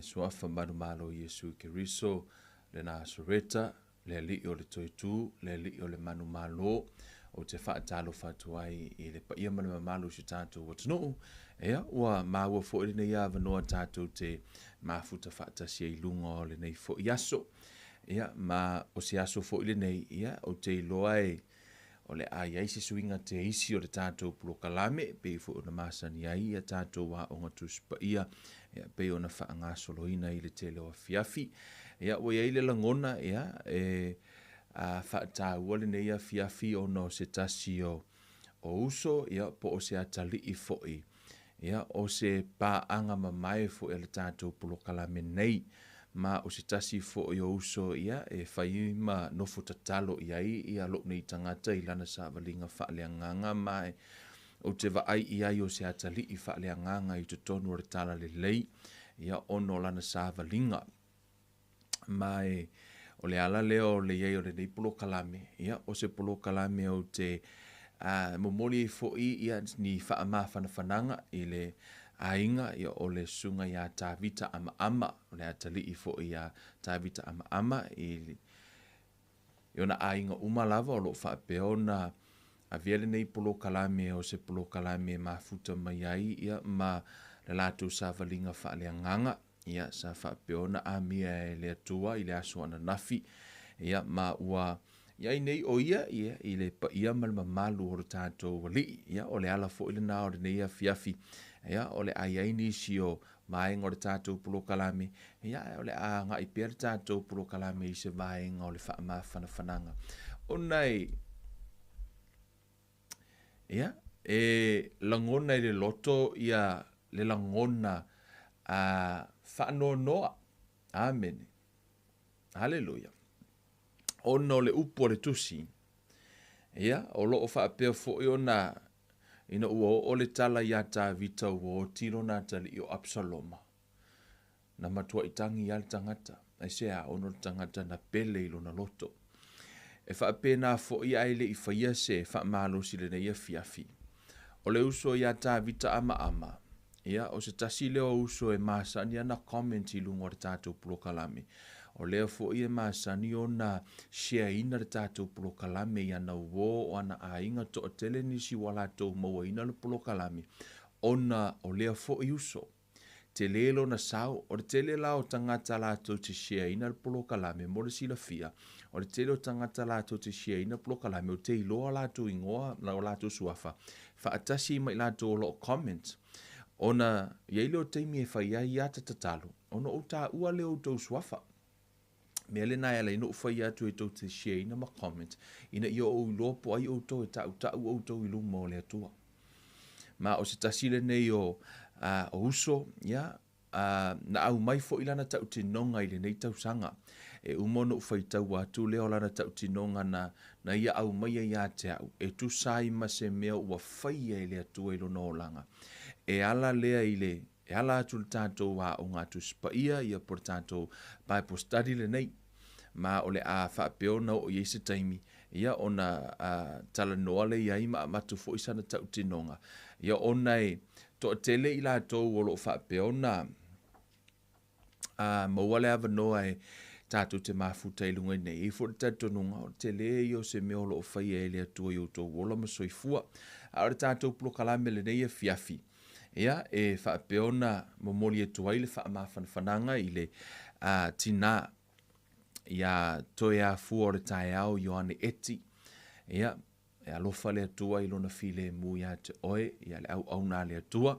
Suafa manumalo o Iesu Keriso le Nasareta, le Alii o le Toetu, le Alii o le manumalo. Ou te faatalofa atu ai i le paia ma le mamalu o si o tatou atunuu. Ia, ua maua foi lenei avanoa tatou te mafuta faatasi ai i luga o lenei foi aso. Ia, ma o se aso foi lenei, ia, ou te iloa e o le a i ai se suiga teisi o le tatou polokalame, e pei foi ona masani ai ia tatou Aoga Tusi Paia, ia pei ona faagasoloina i le tele o afiafi. Ia, ua i ai le lagona, ia, e faataua lenei afiafi ona o se tasi o uso, ia, po o se atalii foi, ia, o se paaga mamae foi a le tatou polokalame nei, ma o se tasi foi o uso, ia, e fai ma nofo tatalo i ai ia lou nei tagata i lana savaliga faaleagaga, ma ou te vaai i ai o se atalii faaleagaga i totonu o le talalelei, ia, ona o lana savaliga. Ma e o le ala lea o le i ai o lenei polokalame, ia, o se polokalame ou te momoli ai foi ia ni faamafanafanaga i le aiga, ia, o le susuga ia Tavita Amaama, o le atalii foi ia Tavita Amaama i ona aiga uma lava o lo o faapea ona avea lenei polokalame o se polokalame e mafuta mai ai, ia, ma le latou savaliga faaleagaga, ia, sa faapea ona amia e le Atua i le aso ananafi, ia, ma ua i ai nei o ia, ia, i le paia ma le mamalu o le tatou Alii. Ia, o le ala foi lena o lenei afiafi, ia, o le a i ai nisi o vaega o le tatou polokalame, ia, o le a agai pea le tatou polokalame i se vaega o le faamafanafanaga. Ona e, ia, e lagona i le loto ia le lagona faanoanoa. Amene. Haleluia. Ona o le upu a le tusi, ia, o lo o faapea foi ona ina ua oo le tala ia Tavita ua oti lona atalii o Absaloma, na matuai tagi lava le tagata, aisea? Ona o le tagata na pele i lona loto. E faapena foi ae le i faia se faamalosi i lenei afiafi. O le uso ia Tavita Amaama, ia, o se tasi lea o uso e masani ana comment i luga o le tatou polokalame. O lea foi e masani ona share-ina le tatou polokalame i ana uo o ana aiga toatele nisi ua latou mauaina le polokalame, ona o lea foi uso. Tele lona sao, o le tele la o tagata latou te share-ina le polokalame mo le silafia, o le tele o tagata latou te share-ina le polokalame, ou te iloa latou igoa, o latou suafa, faatasi ma i latou o lo o comment, ona i ai lea o taimi e fai ai ata tatalo, ona ou taua lea o outou suafa. Mea lena e ala ai ona ou fai atu e tou te share-ina ma comment, ina ia ou iloa po o ai outou e tautau outou i luma o le Atua. Ma o se tasi lenei o uso, ia, na aumai foi lana tautinoga i lenei tausaga. E uma ona ou faitaua atu lea o lana tautinoga na, na ia aumaia ia te au, e tusa ai ma se mea ua faia e le Atua i lona olaga. E ala lea i le, e ala atu i le tatou Aoga Tusi Paia, ia po o le tatou Bible Study lenei. Ma o le a faapea ona oo i ai se taimi, ia, ona talanoa lea i ai ma avatu foi sana tautinoga, ia, ona e toatele i latou o lo o faapea ona maua le avanoa e tatou te mafuta i luga i nei. E i ai foi le talitonuga, o le tele ia o se mea o lo o faia e le Atua i outou ola ma soifua. A o le tatou polokalame lenei afiafi, ia, e faapea ona momoli atu ai le faamafanafanaga i le tinā ia Toeafua o le taeao Ioane Eti. Ia, e alofa le Atua i lona filemu ia te oe, ia le auauna a le Atua,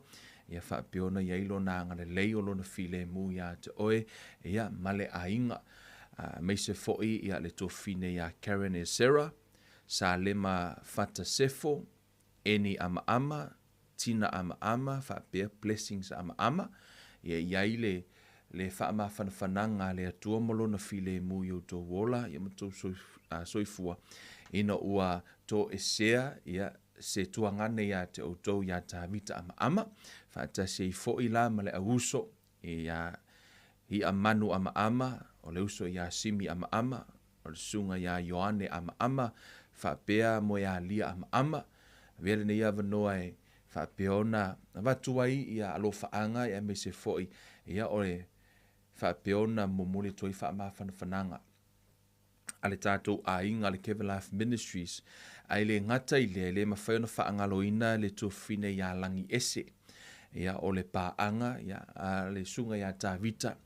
ia faapea ona i ai lona agalelei o lona filemu ia te oe, ia, ma le aiga. Aemaise foi ia le tuafafine ia Karen Esera, Salema Fata Sefo, Eni Amaama, Tina Amaama faapea Blessings Amaama, ia i ai le le faamafanafanaga a le Atua ma Lona filemu i outou ola ia ma outou soifua, ina ua toesea ia se tuagane ia te outou ia Tavita Amaama, faatasi ai foi la ma le auuso ia Iamanu Amaama, o le uso ia Simi Amaama, o le susuga ia Ioane Amaama, faapea Moealia Amaama. Avea lenei avanoa e faapea ona avatu ai ia alofaaga aemaise foi ia o le faapea ona momoli atu ai faamafanafanaga a le tatou aiga a le Kevin Life Ministries. Ae le gata i lea, e le mafai ona faagaloina le tuafafine ia Lagiese, ia o le paaga ia a le susuga ia Tavita.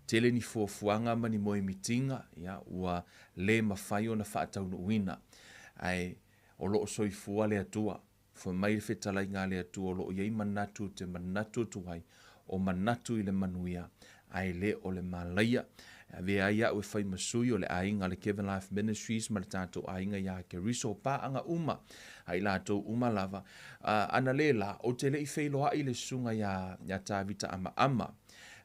Tele ni fuafuaga ma ni moemitiga ia ua le mafai ona faataunuuina, ae o loo soifua le Atua. Fai mai le fetalaiga a le Atua, o loo i ai manatu ou te manatu atu ai, o manatu i le manuia ae le o le malaia. E avea ai au e fai ma sui o le aiga a le Kevin Life Ministries ma le tatou aiga ia Keriso, paaga uma a i latou uma lava. Ana le la, ou te le i feiloai le susuga ia Tavita Amaama,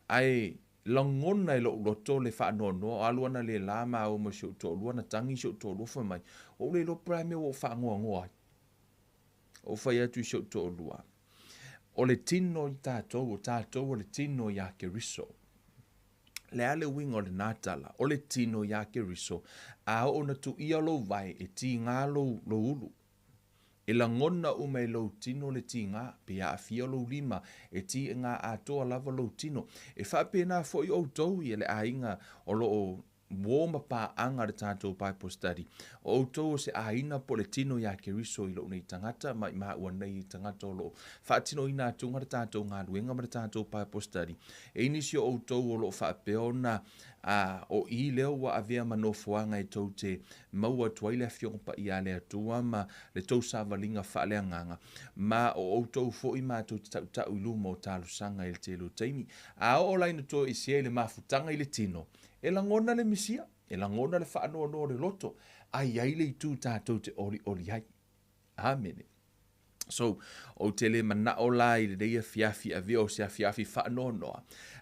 ae lagona e lou loto le faanoanoa. O alu ana le la maua ma si ou toalua, na tagi si ou toalua fai mai, ua ou le iloa po o le a le mea ua ou faanoanoa ai. Ou fai atu i si ou toalua, o le tino i tatou, o tatou o le tino ia Keriso. Le a le uiga o lena tala, o le tino ia Keriso, a oo na tuia lou vae e tiga lou ulu. E lagona uma e lou tino le tiga, pe aafia lou lima, e tiga atoa lava lou tino. E faapena foi outou ia le aiga o loo uo ma paaga le tatou Bible study. O outou o se aiga po o le tino ia Keriso i lou nei tagata, ma i maua nei tagata o loo faatinoina atuga le tatou galuega ma le tatou Bible study. E i nisi o outou o loo faapea ona o i lea ua avea ma nofoaga e tou te maua atu ai le afioga paia a le Atua ma le tou savaliga faaleagaga, ma o outou foi matou te tautau i luma o talosaga i le tele o taimi. A oo la ina toesea i le mafutaga i le tino, e lagona le misia, e lagona le faanoanoa o le loto, ai ai le itu tatou te olioli ai. Amene. So, ou te le manao la i lenei afiafi avea o se afiafi faanoanoa,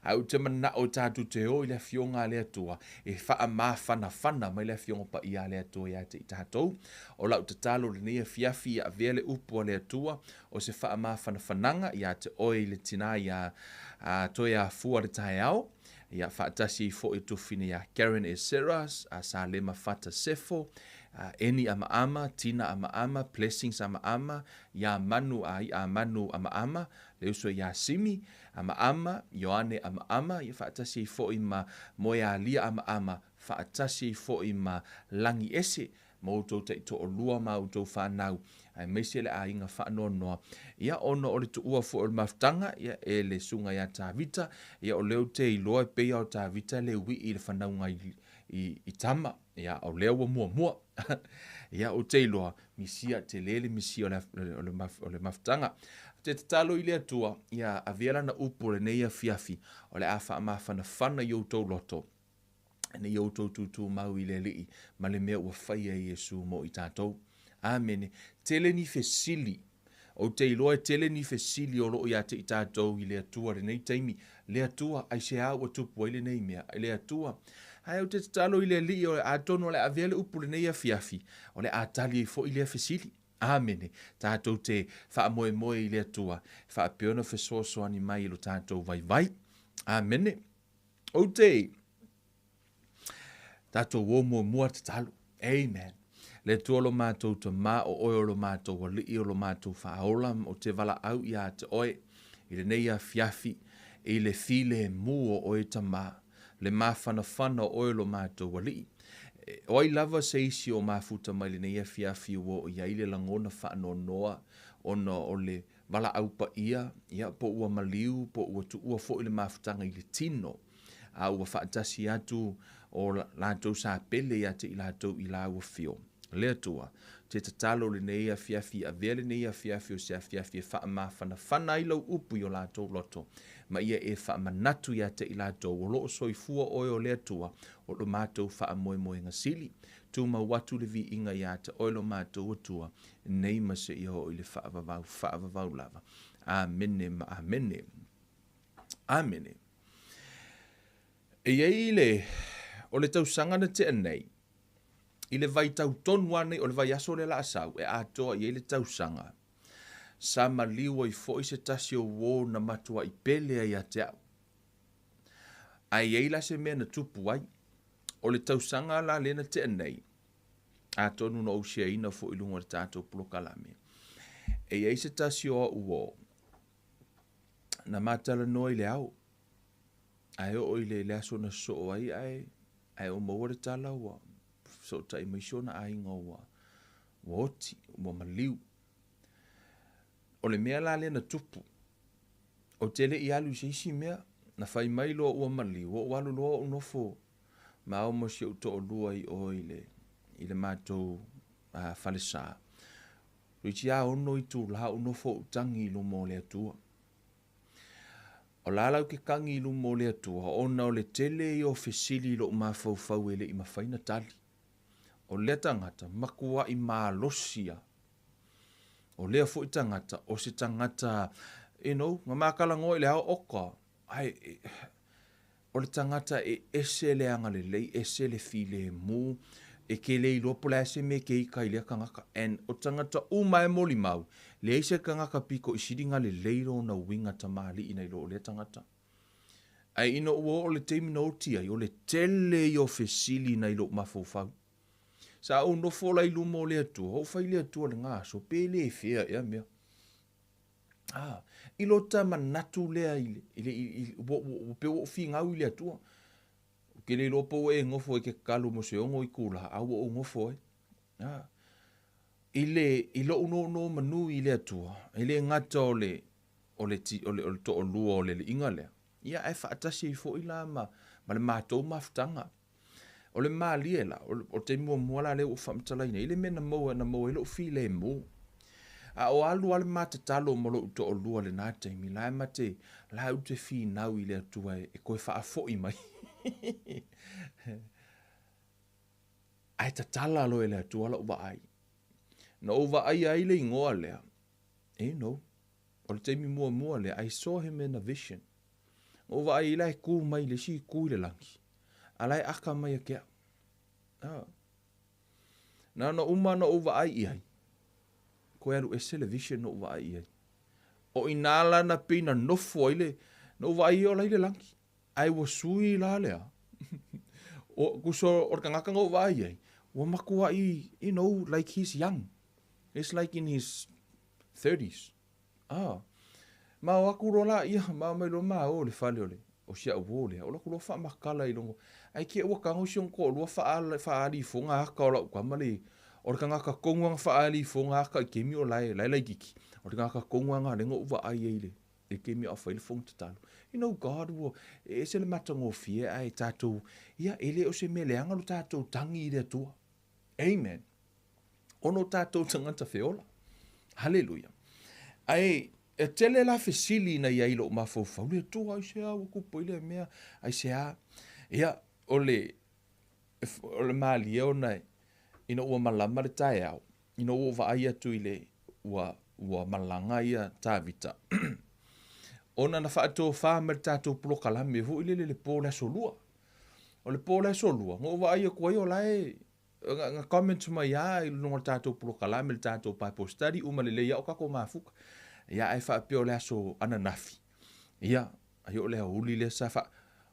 ae ou te manao tatou te o i le afioga a le Atua e faamafanafana mai le afioga paia a le Atua ia te i tatou. O lau tatalo i lenei afiafi ia avea le upu a le Atua o se faamafanafanaga ia te oe i le tina ia toe afua le taeao, ia faatasi ai foi tuafafine ia Karen Esera, a Salema Fata Sefo, Eni Amaama, Tina Amaama, Blessings Amaama, ia Manu a ia Manu Amaama, le uso ia Simi Amaama, Ioane Amaama, ia faatasi ai foi ma Moealia Amaama, faatasi ai foi ma Lagiese, ma outou taitoalua ma outou fanau, aemaise le aiga faanoanoa. Ia ona o le tuua foi o le mafutaga ia e le susuga ia Tavita, ia o lea ou te iloa e pei o Tavita le uii i le fanauga i tama, ia o lea ua muamua. Ia ou te iloa misia tele le misia o le mafutaga. Te tatalo i le Atua ia avea lana upu o lenei afiafi o le a faamafanafana i outou loto, ina ia outou tutumau i le Alii ma le mea ua faia e Iesu mo i tatou. Amene. Tele ni fesili, ou te iloa e tele ni fesili o loo ia te i tatou i le Atua lenei taimi. Le Atua, aisea ua tupu ai lenei mea? Le Atua. Ae ou te tatalo i le Alii o atonu o le avea le upu lenei afiafi, o le a tali ai foi lea fesili. Amene. Tatou te faamoemoe i le Atua, faapea ona fesoasoani mai i lo tatou vaivai. Amene. Ou te tatou o muamua tatalo. Amen. Le Atua lo matou Tamā, o oe o lo matou Alii, o lo matou Faaola, ou te valaau ia te oe i lenei afiafi, i le filemu o oe Tamā, le mafanafana o oe lo matou Alii. O ai lava se isi o mafuta mai lenei afiafi ua oo i ai le lagona faanoanoa ona o le valaau paia, ia po ua maliu, po ua tuua foi le mafutaga i le tino, a ua faatasi atu o latou sa pele ia te i latou i lau afio. Le Atua, te tatalo lenei afiafi, avea lenei afiafi o se afiafi e faamafanafana ai lau upu i o latou loto, ma ia e faamanatu ia te i latou o loo soifua oe o le Atua, o lo matou faamoemoega sili. Tumau atu le viiga ia te oe lo matou Atua, nei ma seia oo i le faavavau, faavavau lava. Amene ma amene. Amene. E i ai le, o le tausaga na tea nei, i le vaitau tonu lava nei o le vaiaso lea o le a sau, e atoa i ai le tausaga, sa maliu ai foi se tasi o uo na matuai pele ai ia te au. Ae i ai la se mea na tupu ai. O le tausaga la lea na tea nei, atonu na ou shareina foi i luga o le tatou polokalame, e i ai se tasi o au uo na ma talanoa i le ao. Ae oo i le aso na sosoo ai ae ae ou maua le tala ua fesootai mai si ona aiga ua ua oti, ua maliu. O le mea la lea na tupu, ou te le i alu i se isi mea, na fai mai loa ua maliu, ou alu loa ou nofo maua ma si ou toalua i o i le i le matou falesa. Toeitiiti lava 6 itula ou nofo ou tagi i luma o le Atua. O la la ou te tagi i luma o le Atua ona o le tele ia o fesili i lou mafaufau e le i mafai ona tali. O lea tagata, matuai malosi lava. O lea foi tagata, o se tagata, you know, na ma talanoa i le ao, oka, ae o le tagata e ese le agalelei, ese le filemu, e te le iloa po o le a se mea e te ita ai i lea tagata. And o tagata uma e molimau, leai se tagata pito i sili ona lelei lona uiga tamalii nai lo o lea tagata. Ae ina ua oo i le taimi na oti ai, o le tele ia o fesili nai lou mafaufau. Sa ou nofo la i luma o le Atua, ou fai i le Atua i lena aso, pe le fea ea mea. Ah, i lo ta manatu lea i le, i le, i, i, ua, ua, ua, pei ua ou finau i le Atua. Ou te le iloa po ua e nofo e te tatalo mo se 6 itula, a ua ou nofo ai. Ah, i le, i lou nonomanu i le Atua, e le gata o le, o le, o le, o le toalua o le alii lea, ia ae faatasi ai foi la ma, ma le matou mafutaga. O le malie la, o le taimi muamua la lea ua ou faamatalaina i le mea na maua na maua ai lou filemu. A o alu lava le ma tatalo ma lou toalua i lena taimi, la e ma te, la ou te finau i le Atua e toe faafoi mai. Ae tatala loa e le Atua lau vaai. Na ou vaaia ai le igoa lea, you know, o le taimi muamua lea, I saw him in a vision. Na ou vaai ai la e tu mai le isi itu i le lagi, a la e aka mai ia te au. Ah. Na ona uma ona ou vaai i ai, toe alu ese le vision na ou vaai i ai. O i nā la na pei na nofo ai le, na ou vaai ai o la i le lagi. Ae ua sui la lea. O, tusa o le tagata na ou vaai i ai, ua matuai, you know, like he's young. It's like in his 30s. Ah. Ma o atu loa laia, ma omai loa ma o i le fale o le, o si au uo lea, o latou loa faamatala i luga. Ae te i ua tago si ona toalua faaali ifoga aka o lau tama le, o le tagata tonu lava na faaali ifoga aka i taimi o la e, la e laitiiti. O le tagata tonu lava na lea na ou vaai ai i le, le taimi a o fai le fono tatalo. You know, God ua, e ese le matagofie ae tatou, ia, e le o se mea leaga lo tatou tagi i le Atua. Amen. Ona o tatou tagata feola. Haleluia. Ae e tele la fesili na i ai lou mafaufau, le Atua, aisea ua tupu ai lea mea, aisea. Ia, o le, o le malie ona ina ua malama le taeao, ina ua ou vaai atu i le, ua, ua malaga ia Tavita, ona na faatofa mai le tatou polokalame foi lele le po o le aso Lua. O le po o le aso Lua, na ou vaai atu ai o la e, na comment mai lava i luga o le tatou polokalame, le tatou Bible study, uma lelei lava o tatou mafuta. Ia, ae faapea o le aso ananafi, ia, ai o le aoauli lea sa faa...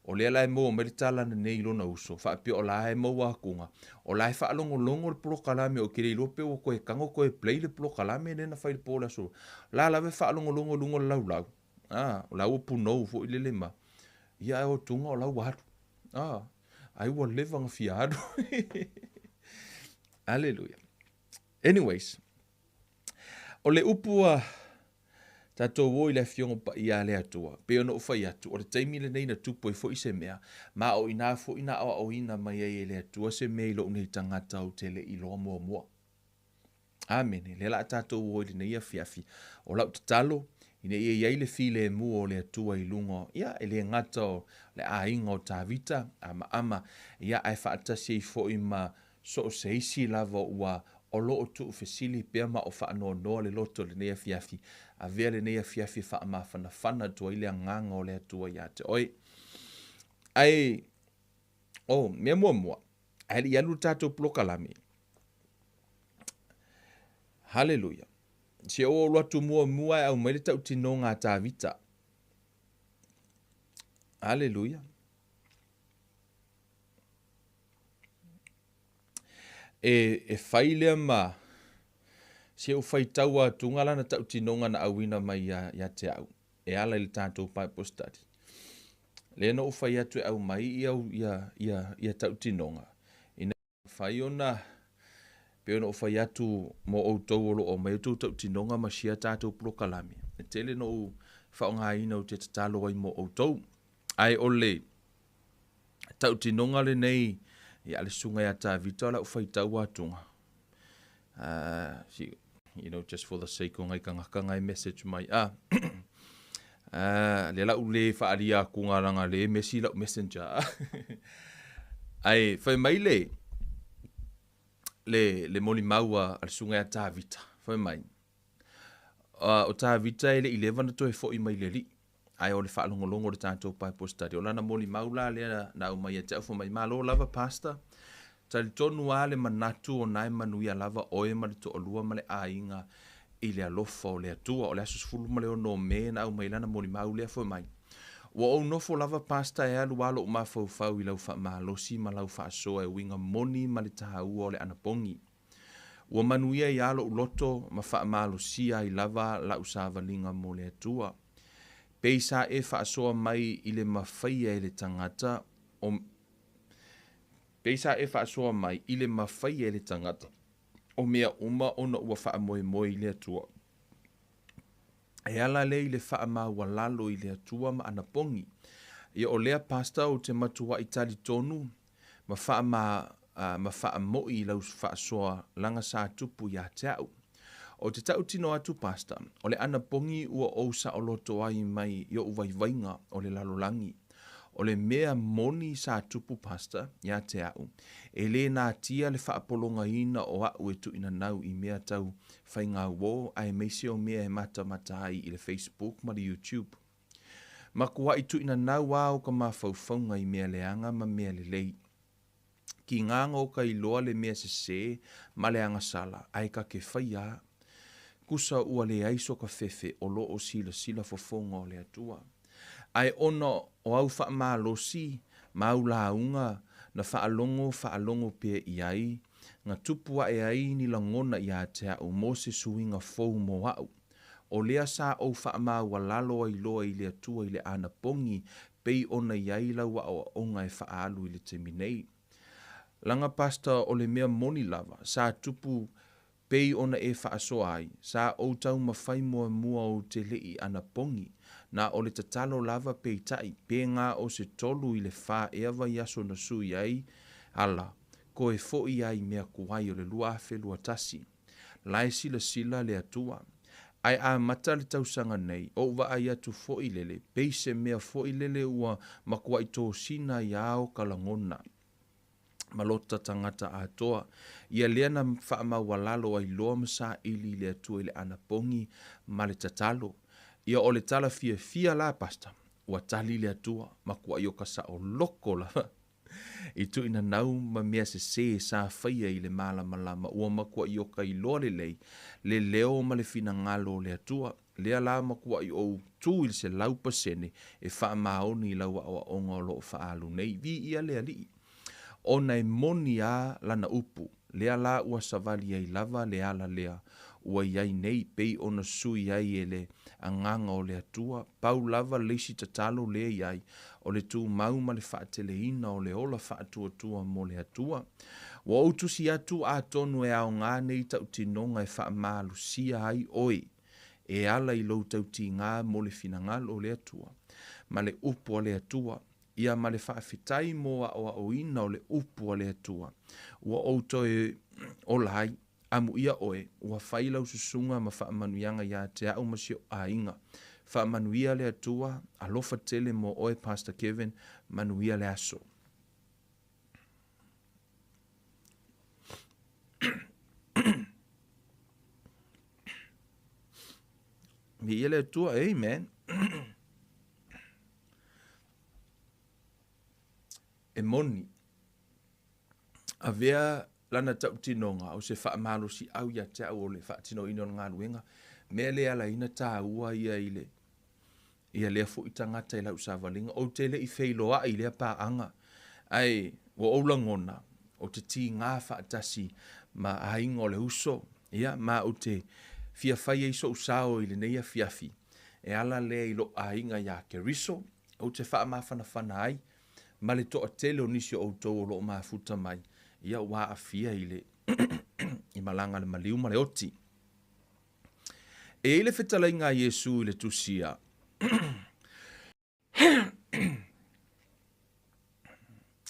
O lea la e maua mai le tala nei i lona uso, faapea o la e maua atuga, o la e faalogologo le polokalame, ou te le iloa pe ua toe tago toe play le polokalame lea na fai i le po o le aso. O la lava e faalogologo i luga o le laulau, a, o la ua punou foi lele ma, ia ae o atuga o la ua alu. A, ai ua leva na fia alu. Aleluia. Anyways, o le upu a tatou o i le Afioga Paia a le Atua, pei ona ou fai atu, o le taimi lenei na tupu ai foi se mea, ma o i inā foi na aoaoina mai ai e le Atua se mea i lou nei tagata ou te le i iloa muamua. Amene. Lea la a tatou o i lenei afiafi. O lau tatalo, ina ia i ai le filemu o le Atua i luga, ia, e le gata o le aiga o Tavita, amaama, ia, ae faatasi ai foi ma so o se isi lava ua o lo o tuufesili pea ma o faanoanoa le loto i lenei afiafi. Avea lenei afiafi e faamafanafana atu ai le agaga o le Atua ia te oe. Ae, o, mea muamua, ae le i alu le tatou polokalame. Haleluia. Se o alu atu muamua e aumai le tautinoga a Tavita. Haleluia. E, e fai lea ma se u faitau atuga lana tautinoga na auina mai ia, ia te au e ala i le tatou Bible study. Lea na ou fai atu e aumai ia ia ia ia tautinoga ina mafai ona pei ona ou fai atu mo outou o lo o aumai outou tautinoga ma share tatou polokalame. E tele na ou faaaogaina ou te tatalo ai mo outou. Ae o le tautinoga lenei ia le susuga ia Tavita o lau faitau atuga. You know, just for the sake o ngai kangaka ngai message mai a. Le lau le whaalia aku ngā ranga le mesi lau messenger. Ai, whai mai le, le, le moli maua a le susuga ia Tavita. Whai mai. O Tavita e le i leva na toe fo'i mai le alii, ae o le faalogologo o le tatou Bible study. O lana molimau la lea na aumai ia te au, fai mai, Malo lava Pastor, talitonu lava le manatu o na e manuia lava oe ma le toalua ma le aiga i le alofa o le Atua. O le aso 16 o Me na aumai lana molimau lea, fai mai, Ua ou nofo lava Pastor e alu lava lou mafaufau i lau faamalosi ma lau faasoa e uiga moni ma le taua o le anapogi. Ua manuia ai lava lou loto ma faamalosia ai lava lau savaliga mo le Atua. Pei sa e faasoa mai i le mafaia e le tagata o Pei sa e faasoa mai i le mafaia e le tagata o mea uma ona ua faamoemoe i le Atua. E ala lea i le faamaualalo i le Atua ma anapogi. Ia o lea Pastor ou te matuai talitonu ma faama ma faamo'i i lau faasoa laga sa tupu ia te a'u. Ou te ta'utino atu Pastor, o le anapogi ua ou saoloto ai mai i o'u vaivaiga o le lalolagi. O le mea moni sa tupu Pastor, ia te a'u, e lē natia le faapologaina o a'u e tu'uinanau i mea tau faigauō aemaise o mea e matamata ai i le Facebook ma le YouTube. Makua'i tu'uinanau a o ka mafaufauga i mea leaga ma mea lelei. Kigaga o ka iloa le mea sesē ma le agasala, ae ka ke faia a. Kusa ua leai so ka fefe o lo o silasila fofoga o le Atua. Ae ona o au faamalosi ma au lauga na faalogo faalogo pea i ai, na tupu ae ai ni lagona ia te a'u mo se suiga fou mo a'u. O lea sa ou faamaualalo ai loa i le Atua i le anapogi pei ona i ai lau aoaoga e faaalu i le taimi nei. Laga Pastor o le mea moni lava, sa tupu pei ona e faasoa ai, sa ou taumafai muamua ou te le i anapogi, na o le tatalo lava peitai, pe ga o se tolu i le fa ea vaiaso na sui ai ala, koe fo'i ai mea kuai o le 2021. La e silasila le Atua. Ae amata le tausaga nei, ou vaai atu foi lele, pei se mea foi lele ua makuai tosina ai ao ka lagona ma lota tagata atoa. Ia lea na faamaualalo ai loa ma saili i le Atua i le anapogi ma le tatalo. Ia o le tala fiafia la Pastor, ua tali le Atua, makuai o ka saoloko lava. I tuuinanau ma mea sesē sa faia i le malamalama, ua makuaʻi o ka iloa lelei le leo ma le finagalo o le Atua. Lea la makuaʻi ou tu i le 100% e faamaoni i lau aoaoga o lo o faaalu nei. Viia le Alii, ona e moni a lana upu. Lea la ua savali ai lava le ala lea ua i ai nei, pei ona sui ai e le Agaga o le Atua, pau lava le isi tatalo lea i ai, o le tumau ma le faateleina o le ola faatuatua mo le Atua. Ua ou tusi atu atonu e aoga nei tautinoga e faamalosia ai oe e ala i lou tautigā mo le finagalo o le Atua ma le upu a le Atua, ia ma le faafetai mo aoaoina o le upu a le Atua ua ou toe ola ai. Amuia oe, ua fai lau susuga ma faamanuiaga ia te a'u ma si o'u aiga. Faamanuia le Atua, alofa tele mo oe Pastor Kevin, manuia le aso. Viia le Atua, amen. E moni. Avea lana tautinoga o se faamalosiau ia te au o le faatinoina o le galuega, mea le alaina taua ia i le ia lea foi tagata i lau savaliga. Ou te le i feiloai i lea paaga, ae ua ou lagona ou te tiga faatasi ma aiga o le uso, ia, ma ou te fia fai ai sou sao i lenei afiafi e ala lea i lou aiga ia Keriso. Ou te faamafanafana ai ma le toatele o nisi o outou o lo o mafuta mai, ia ua aafia i le i malaga a le maliu ma le oti. E i ai le fetalaiga a Iesu i le tusi a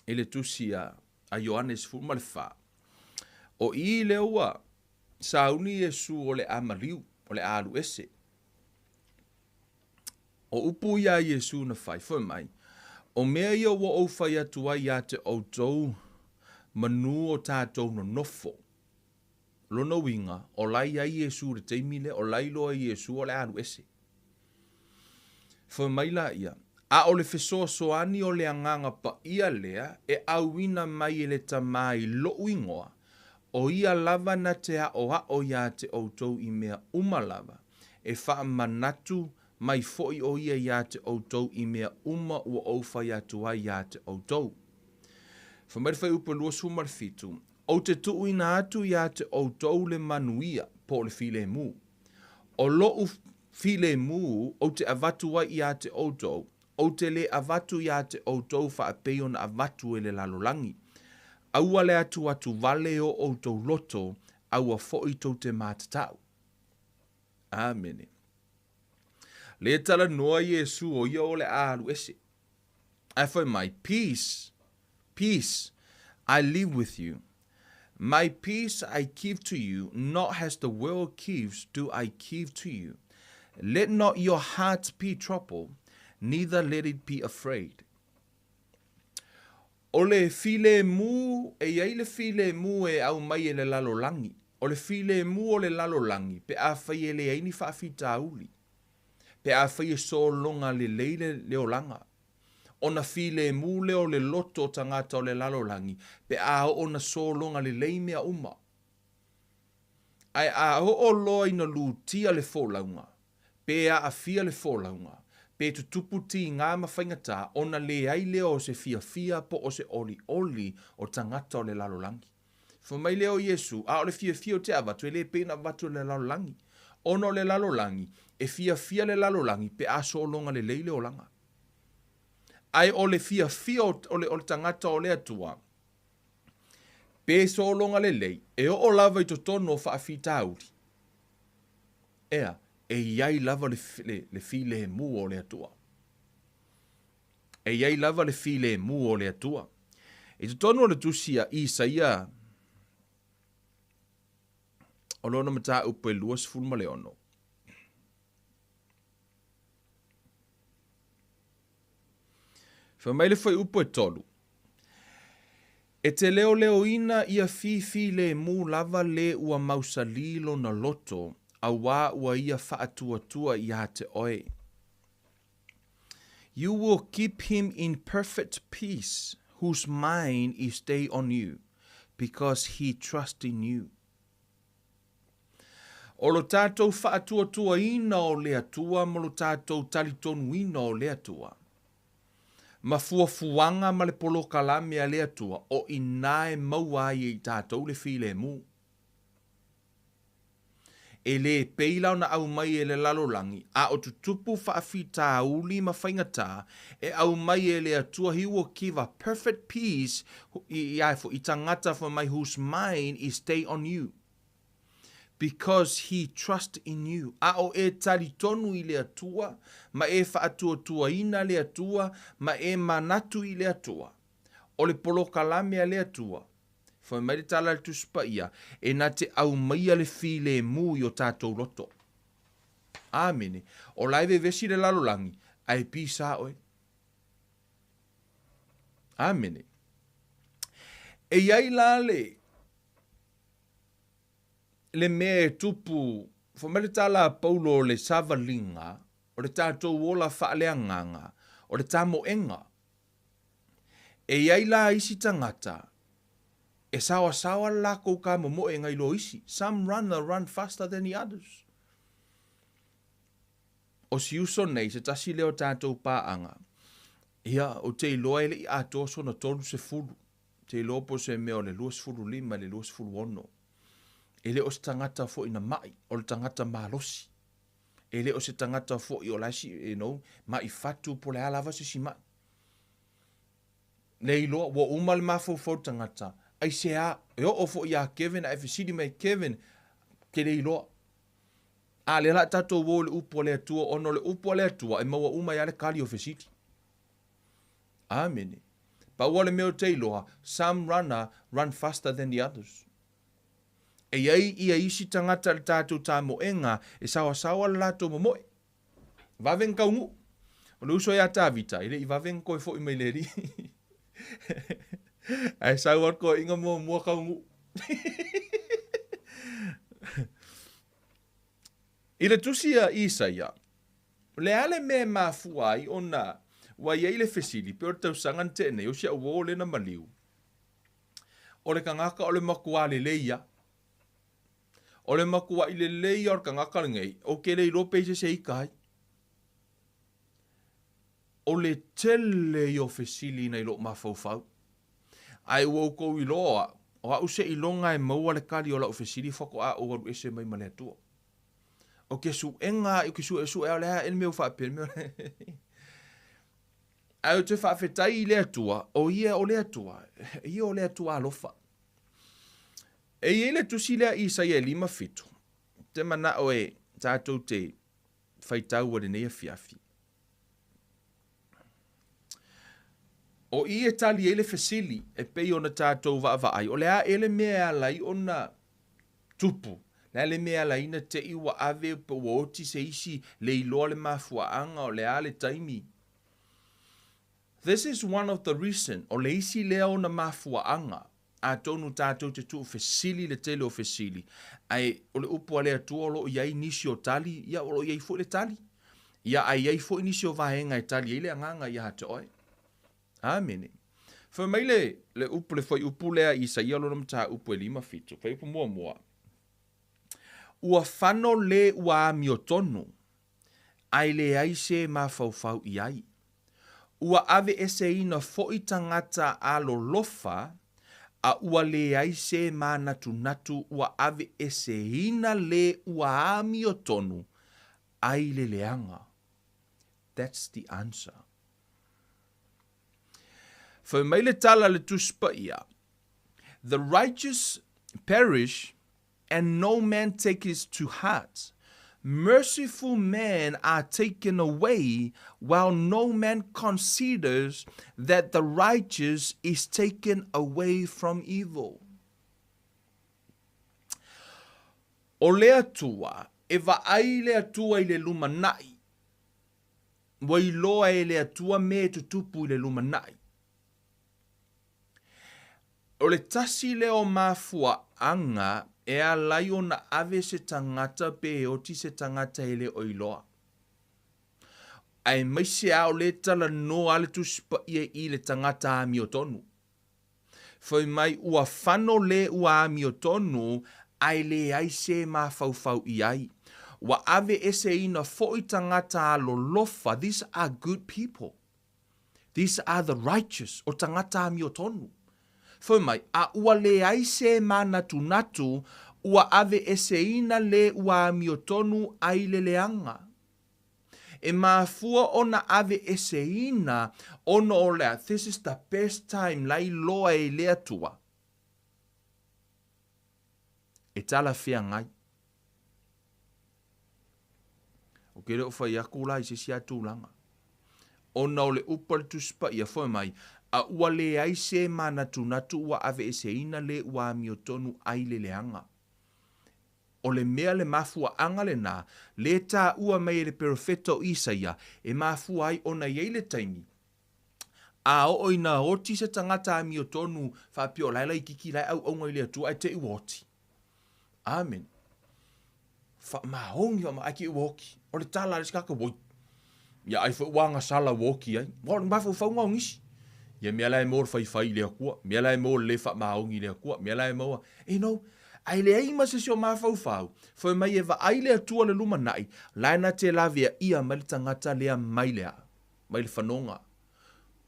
i le tusi a Ioane 14. O i lea ua sauni Iesu o le a maliu, o le a alu ese. O upu ia a Iesu na fai, fai mai, O mea ia ua ou fai atu ai ia te outou manu o tatou nonofo. Lona uiga, o la e i ai Iesu i le taimi lea, o la e iloa e Iesu o le a alu ese. Fai mai laia, A o le fesoasoani o le Agaga Paia lea e auina mai e le Tama i lou igoa, o ia lava na te aʻoaʻo iā te ʻoutou i mea uma lava, e faamanatu mai foi ʻo ia iā te ʻoutou i mea uma ua ou fai atu ai iā te ʻoutou. Fai mai le fuaiupu e 27, Ou te tuuina atu iā te ʻoutou le manuia, po o le filemu. ʻO loʻu filemu ou te avatu ai iā te ʻoutou, ou te lē avatu iā te ʻoutou faapei ona avatu e le lalolagi. Aua le atuatu vale o ʻoutou loto, aua foʻi tou te mātatau. Āmene. Lē talanoa Iesū o ia o le a alu ese. Ae fai mai, Peace, peace, I leave with you. My peace I give to you, not as the world gives do I give to you. Let not your heart be troubled, neither let it be afraid. O le filemu, e i ai le filemu e aumai e le lalolagi. O le filemu o le lalolagi, pe afai e leai ni faafitauli. Pe afai e sologa lelei le, le olaga. Ona filemu lea o le loto o tagata o le lalolagi, pe a oo na sologa lelei mea uma. Ae a oo loa ina lutia le folauga, pe aafia le folauga, pe tutupu tigā ma faigata, ona leai lea o se fiafia po o se olioli o tagata o le lalolagi. Fai mai lea o Iesu, A o le fiafia ou te avatu, e le pei ona avatu e le lalolagi. Ona o le lalolagi, e fiafia le lalolagi pe a sologa lelei le olaga. Ae o le fiafia o, o, le, o le tagata o le Atua, pe sologa lelei, e oo lava i totonu o faafitauli. Ea, e i ai lava le, le, le filemu o le Atua. E i ai lava le filemu o le Atua. I totonu o le tusi a Isaia, o lona mataupu e 26. Fai mai le fuaiupu e 3, E te leoleoina ia fifilemu lava le ua mausalī lona loto, auā ua ia faatuatua iā te oe. You will keep him in perfect peace whose mind is stayed on you, because he trusts in you. O lo tātou faatuatuaina o le Atua ma lo tātou talitonuina o le Atua, ma fuafuaga ma le polokalame a le Atua, o inā e maua ai e i tātou le filemu. E lē pei la ona aumai e le lalolagi, a o tutupu faafitauli ma faigatā, e aumai e le Atua, He will give a perfect peace i, i, i tagata fai mai whose mind is stay on you. Because he trust in you. A o e talitonu i le Atua, ma e faatuatuaina le Atua, ma e manatu i le Atua. O le polokalame a le Atua, Fai mai le tala a le Tusi Paia, e na te aumaia le filemu i o tatou loto. Amene. O la e vevesi le lalolagi, ae pisa oe. Amene. E i ai la le, le mea e tupu, fai mai le tala a Paulo o le savaliga, o le tatou ola faaleagaga, o le tamoega. E i ai la isi tagata e saoasaoa le lakou kamomoe ngai lo isi, some runner run faster than the others. O si uso nei, se tasi lea o tatou paaga, ia, ou te iloa e le i atoa sona 30, te iloa po o se mea o le 25 i le 26. E le o se tagata foi na mai, o le tagata malosi. E le o se tagata foi o la e you know, ma'i fatu po o le a lava se isi ma'i. Le iloa, ua uma le mafaufau o le tagata, aisea, e oo foi ia Kevin ae fesili mai, Kevin, ou te le iloa. A o lea o le a tatou o i le upu a le Atua, ona o le upu a le Atua e maua uma ai lava le tali o fesili. Amene. Pau lava le mea ou te iloa, some runner run faster than the others. E i ai ia isi tagata i le tatou tamoega e saoasaoa le latou momoe. Vave ona taunuu. O le uso ia Tavita, e le i vave ona toe foi mai le alii. Ae sau lava le toeaina muamua taunuu. I le tusi a Isaia, o le a le mea e mafua ai ona ua i ai le fesili, pei o le tausaga na tea nei, o si au uo lea na maliu, o le tagata o le matua lelei lava. O le matuaʻi lelei ia o le tagata lenei, ou te le iloa pe i se isi e ita ai. O le tele ia o fesili nai lou mafaufau. Ae ua outou iloa, o au seiloga e maua le tali o lau fesili faatoa ou alu ese mai ma le Atua. O ke suega, o ke suesue o le a ea le mea ua faapea, le mea Ae ou te faafetai i le Atua, o ia o le Atua, ia o le Atua alofa. E i ai le tusi lea Isaia e 57, ou te manao e tatou te faitau i lenei afiafi. O i e tali ai le fesili e pei ona tatou vaavaai, o le a ea le mea e ala ai ona tupu? O le a le mea e ala ai ona te i ua ave pe ua oti se isi le iloa le mafuaaga o le a le taimi? This is one of the reason, o le isi lea ona mafuaaga. Atonu tatou te tuufesili le tele o fesili, ae o le upu a le Atua o lo o i ai nisi o tali, ia o lo o i ai foi le tali. Ia ae i ai foi nisi o vaega e tali ai le agaga ia te oe. Amene. Fai mai le, le upu, le fuaiupu lea i Isaia lona mataupu e 57, fuaiupu muamua. Ua fano le ua amiotonu, ae leai se mafaufau i ai. Ua aveeseina foi tagata alolofa, a ua leai se manatunatu ua aveeseina le ua amiotonu ai le leaga. That's the answer. Fai mai le tala a le Tusi Paia, The righteous perish and no man taketh to heart. Merciful men are taken away while no man considers that the righteous is taken away from evil. O le Atua, e vaai le Atua i le lumanai. Ua iloa e le Atua mea e tutupu i le lumanai. O le tasi lea o mafuaaga e ala ai ona ave se tagata pe e oti se tagata e le o iloa. Aemaise lava o lea e talanoa lava le Tusi Paia i le tagata amiotonu. Fai mai ua fano le ua amiotonu ae leai se mafaufau i ai. Ua aveeseina foi tagata alolofa, these are good people. These are the righteous, o tagata amiotonu. Fai mai, a ua leai se manatunatu, ua aveeseina le ua amiotonu ai le leaga. E mafua ona aveeseina ona o le a, this is the best time, la iloa e le Atua e talafeagai. Ou te le o fai atu la i se isi lava tulaga. Ona o le upu a le Tusi Paia, fai mai, A ua leai se manatunatu ua aveeseina le ua amiotonu ai le leaga. O le mea le mafuaaga lena, le taua mai e le perofeta o Isaia, e mafua ai ona i ai le taimi, a oo ina oti se tagata amiotonu faapea o la e laitiiti la e auauna i le Atua ae te i ua oti. Amen. Faamaoni, faamaoni, ae te i ua oti. O le tala a le isi tagata, oi, ia ai foi ua agasala ua oti ai. Ua o le mafaufauga o nisi. Ia mea la e maua le faifai i le Atua, mea la e maua le le faamaoni i le Atua, mea la e maua, you know, ae leai ma se isi o mafaufau, fai mai e vaai le Atua i le lumanai, la e na te laveaia mai le tagata lea mai le a? Mai le fanoga.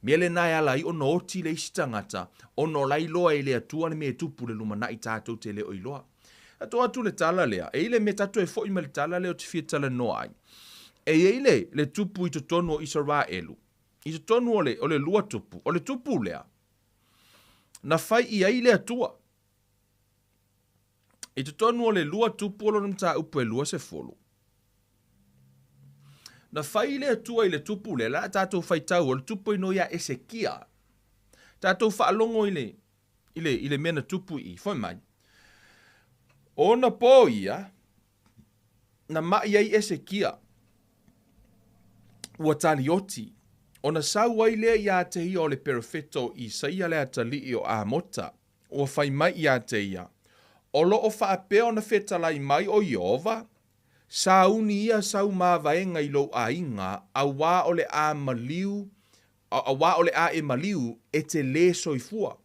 Mea lena e ala ai ona oti le isi tagata, ona o la iloa e le Atua le mea e tupu i le lumanai tatou te le o iloa. Tatou atu le tala lea, e i le mea tatou e foi mai le tala lea ou te fia talanoa ai. E i ai le, le tupu i totonu o Isaraelu, i totonu o le, o le lua tupu, o le tupu lea, na fai i ai le Atua. I totonu o le lua tupu o lona mataupu e 20, na fai le Atua i le tupu lea, la tatou faitau, o le tupu ino ia Esekia. Tatou faalogo i le, i le, i le mea na tupu i i. Fai mai, ona po ia, na mai ai Esekia, ua talioti, ona sau ai lea ia te ia o le perofeta o Isaia le atalii o Amota, ua fai mai ia te ia, O lo o faapea ona fetalai mai o Ieova, sauni ia sau mavaega i lou aiga, auā o le a maliu, auā o le a e maliu, e te lē soifua.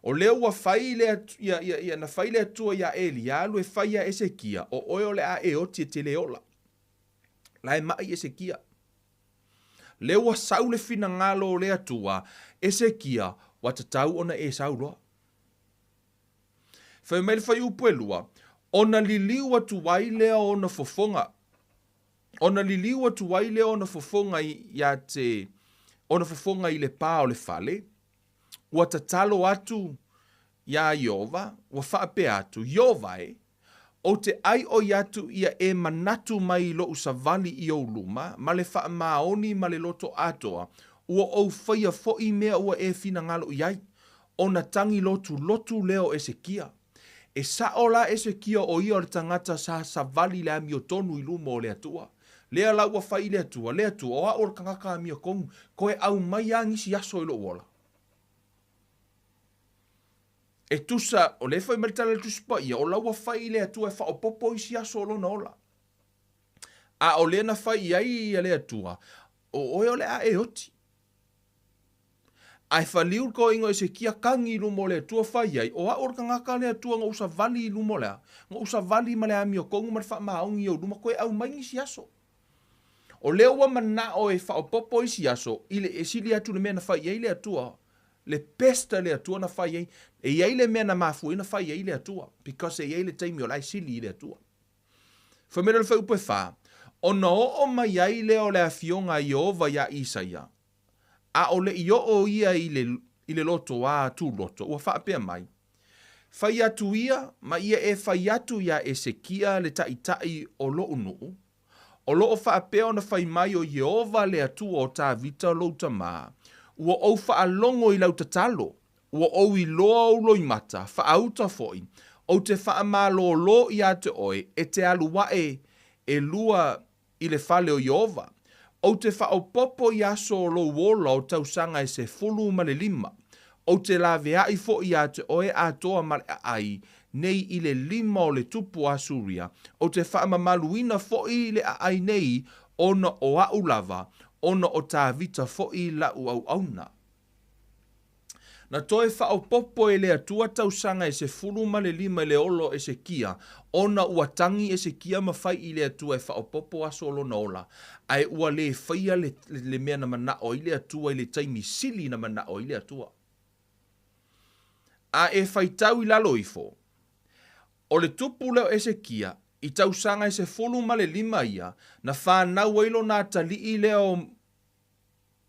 O lea ua fai le, ia, ia, ia, na fai le Atua iā Elia alu e fai iā Esekia, o oe o le a e oti e te lē ola. La e maʻi Esekia. Lea ua sau le finagalo o le Atua, Esekia, ua tatau ona e sau loa. Fai mai le fuaiupu e 2, ona liliu atu ai lea o ona fofoga, ona liliu atu ai lea o ona fofoga ia te, ona fofoga i le pā o le fale, ua tatalo atu iā Ieova, ua faapea atu, Ieova e, ou te ʻaiʻoi atu ia e manatu mai i loʻu savali i ou luma, ma le faamaoni ma le loto atoa, ua ou faia foʻi mea ua e finagalo i ai. Ona tagi lotulotu lea o Esekia. E saʻo la Esekia o ia o le tagata sa savali i le amiotonu i luma o le Atua. Lea la ua fai i le Atua, Le Atua, o aʻu o le tagata amiotonu, toe ʻaumai a nisi aso i loʻu ola. E tusa, o lea foi mai le tala i le Tusi Paia, o la ua fai i le Atua e faaopoopo isi aso o lona ola. A o lea na fai i ai ia le Atua, o oe o le a e oti. Ae faliu le toeaina o Esekia tagi i luma o le Atua fai ai, o a'u o le tagata a le Atua na ou savali i luma o le a? Na ou savali ma le amiotonu ma le faamaoni i ou luma, toe aumai nisi aso. O lea ua manao e faaopoopo isi aso i le e sili atu le mea na fai i ai le Atua, le best a le Atua na fai ai. E i ai le mea na mafua ai na fai ai le Atua, because e i ai le taimi o la e sili i le Atua. Fai mai lea o le fuaiupu e 4, Ona oo mai ai lea o le afioga a Ieova iā Isaia, a o le i oo ia i le, i le lotoā tūloto, ua faapea mai, Fai atu ia, ma ia e fai atu iā Esekia le taitai o loʻu nuu, O lo o faapea ona fai mai o Ieova le Atua o Tavita lou tamā, Ua ou faalogo i lau tatalo, ua ou iloa ou loimata, faauta foi, ou te faamalōlō iā te oe e te alu aʻe e lua i le fale o Ieova. Ou te faaopoopo i aso o lou ola o tausaga e 15. Ou te laveai foi iā te oe atoa ma le aʻai nei i le lima o le tupu o Asuria, ou te faamamaluina foi le aʻai nei ona o aʻu lava, ona o Tavita foi laʻu auauna. Na toe faaopoopo e le Atua tausaga e 15 i le ola o Esekia, ona ua tagi Esekia ma fai i le Atua e faaopoopo aso o lona ola, ae ua lē faia le, le mea na manaʻo ai le Atua i le taimi sili na manaʻo ai le Atua. A e faitau i lalo ifo, o le tupu lea o Esekia, i tausaga e 15 ia, na fanau ai lona atalii lea o,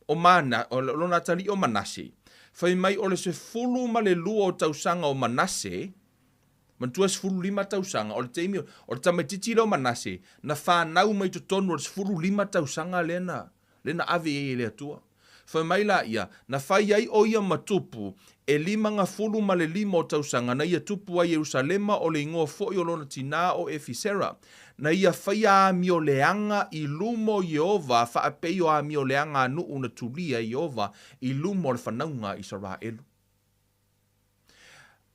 o Mana, o lona atalii o Manase. Fai mai o le 12 o tausaga o Manase, manatua e 15 tausaga, o le taimi, o le tamaitiiti lea o Manase, na fanau mai totonu o le 15 tausaga lea na, lea na ave i ai e le Atua. Fai mai laia, na fai ai o ia ma tupu, e 55 o tausaga na ia tupu ai Ierusalema, o le igoa foi o lona tinā o Efisera. Na ia faia amioleaga i luma o Ieova, faapei o amioleaga a nuu na tulia e Ieova i luma o le fanauga a Isaraelu.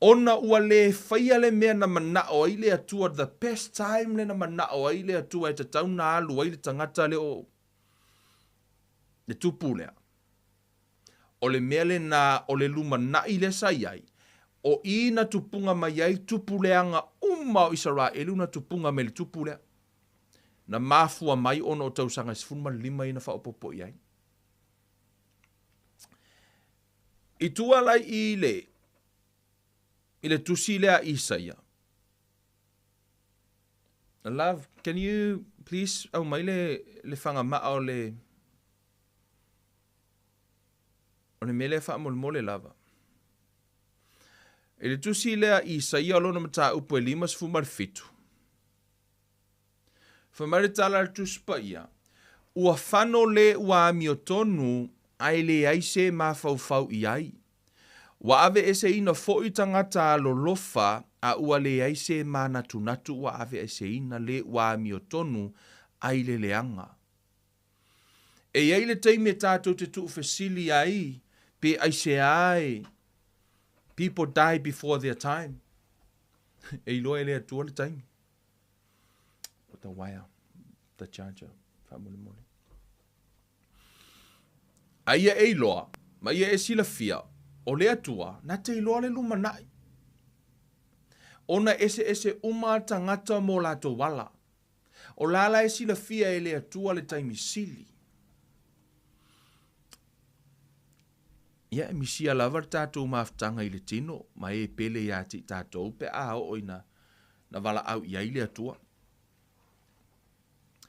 Ona ua lē faia le mea na manaʻo ai le Atua, the best time lea na manaʻo ai le Atua e tatau na alu ai le tagata lea o le tupu lea. O le mea lenā o le lumanaʻi lea sa i ai, o i na tupuga mai ai tupu leaga uma o Isaraelu na tupuga mai le tupu lea. Na mafua mai ona o tausaga e 15 ia na faaopoopo i ai. I tua la i le i le tusi lea a Isaia. Love, can you please aumai le le fagamaa o le o le mea lea faamolemole lava. I le tusi lea Isaia o lona mataupu e 57. Fai mai le tala a le Tusi Paia, Ua fano le ua amiotonu ae leai se mafaufau i ai. Ua aveeseina foi tagata alolofa a ua leai se manatunatu ua aveeseina le ua amiotonu ai le leaga. E i ai le taimi e tatou te tuufesili ai pe aisea e people die before their time. E iloa e le Atua le taimi. Put the wire, the charger, faamolemole. A ia e iloa, ma ia e silafia, o le Atua, na te iloa le lumanai. Ona eseese uma tagata mo latou ala. O la la e silafia e le Atua le taimi sili. Ia, e misia lava le tatou mafutaga i le tino, ma e pele iā te i tatou pe a oo ina na valaau i ai le Atua.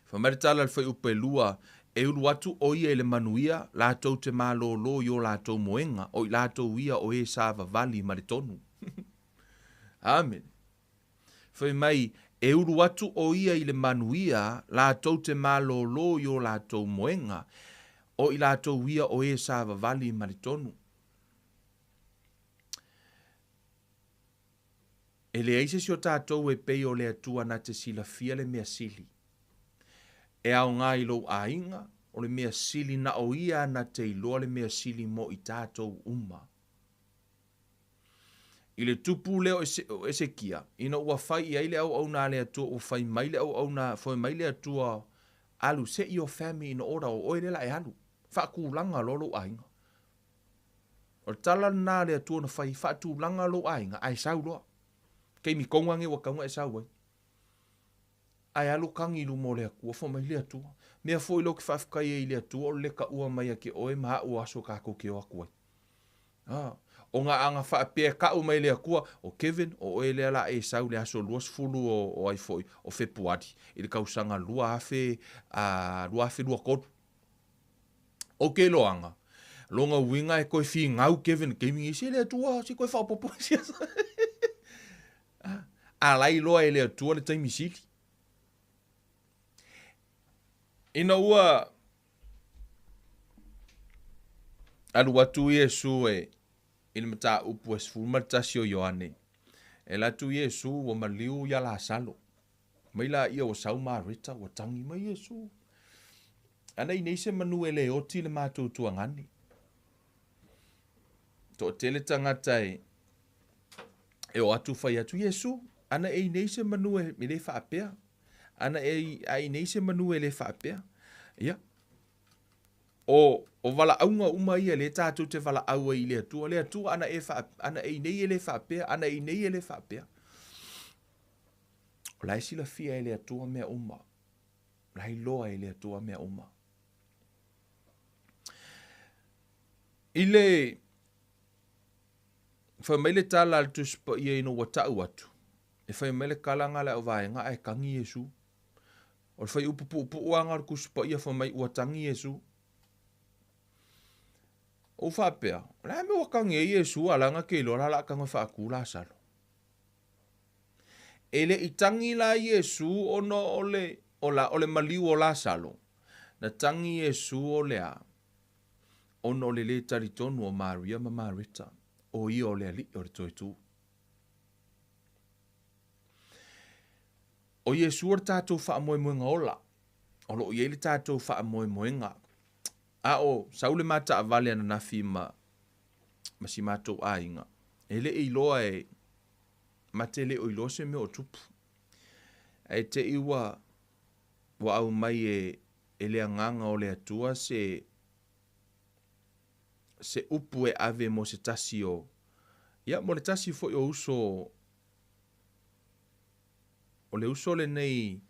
Fai mai le tala a le fuaiupu e 2, E ulu atu ʻo ia i le manuia, latou te malōlō i o latou moega, o i latou ia o e savavali ma le tonu. Amene. Fai mai, E ulu atu ʻo ia i le manuia, latou te malōlō i o latou moega, o i latou ia o e savavali ma le tonu. E leai se isi o tatou e pei o le Atua na te silafia le mea sili. E aoga i lou aiga, o le mea sili na o ia na te iloa le mea sili mo i tatou uma. I le tupu lea o Esekia, ina ua fai i ai le auauna a le Atua, ua fai mai le auauna, fai mai le Atua, Alu, set your family in order, o oe lea la e alu. Faatulaga loa lou aiga. O le tala lena a le Atua na fai, faatulaga lou aiga, ae sau loa. Taimi tonu lava lenei ua tatau ona e sau ai. Ae alu tagi i luma o le Atua, fai mai le Atua, mea foi lea ou te faafetai ai i le Atua o le le taua mai ia te oe ma au o aso tatou te o atu ai. A, o na ana faapea e tau mai e le Atua, o Kevin, o oe lea la e sau i le aso 20 o ai foi, o Fepuari, i le tausaga 2000, a, 2023. Ou te iloaga, lona uiga e toe finau Kevin i le taimi nei, se le Atua, se toe faaopoopo isi aso. A la e iloa e le Atua le taimi sili. Ina ua alu atu Iesu e i le mataupu e 11 o Ioane, e alu atu Iesu ua maliu ia Lasalo. Mai laia ua sau Mareta ua tagi mai Iesu. Ana i nei se manu e le oti le matou tuagane. Toatele tagata e e o atu fai atu, Iesu, ana e i nei se manu e le faapea. Ana e a i nei se manu e le faapea. Ia, o, o valaauga uma ia lea tatou te valaau ai i le Atua. Le Atua, ana e faa, ana e i nei e le faapea, ana e i nei e le faapea. O la e silafia e le Atua mea uma. O la e iloa e le Atua mea uma. I le fai mai le tala a le Tusi Paia ina ua tau atu, e fai mai le kalaga a le auvaega ae tagi Iesu. O le fuaiupu puupuu lava lena o le Tusi Paia fai mai ua tagi Iesu. Ou faapea, o le a le mea ua tagi ai Iesu a la na te iloa la o le a tago e faatu Lasalo. E le i tagi la Iesu ona o le, o la, o le maliu o Lasalo. Na tagi Iesu o le a? Ona o le lē talitonu o Maria ma Mareta, o ia o le Alii o le Toetū. O Iesu o le tatou faamoemoega ola. O lo o i ai le tatou faamoemoega. A o sau le ma taavale ananafi ma ma si matou aiga, e le i iloa e, ma te le o iloa se mea o tupu. Ae te i ua ua aumai e e le Agaga o le Atua se se upu e ave mo se tasi o, ia, mo le tasi foi o uso, o le uso lenei,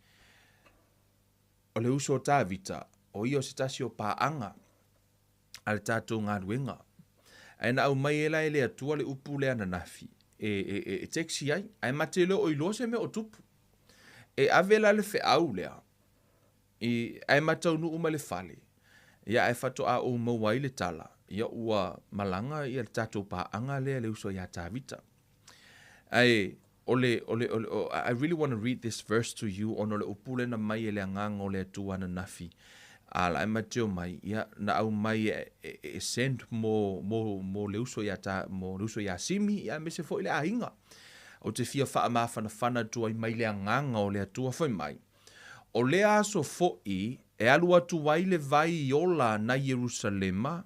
o le uso o Tavita, o ia o se tasi o paaga a le tatou galuega. Ae na aumai ai la e le Atua le upu lea ananafi e, e, e, e text ai, ae ma te le o iloa se mea o tupu. E ave la le feau lea i ae ma taunuu mai le fale, ia ae faatoa ou maua ai le tala, ia ua malaga ia le tatou paaga lea le uso ia Tavita. Ae o le, o le, o le, I really want to read this verse to you ona o le upu lea na mai e le Agaga o le Atua ananafi. A la e mateo mai, ia, na aumai e, e, e send mo, mo, mo le uso ia ta, mo le uso ia Simi, ia aemaise foi le aiga. Ou te fia faamafanafana atu ai mai le Agaga o le Atua fai mai. O lea aso foi e alu atu ai le vai ola nai Ierusalema,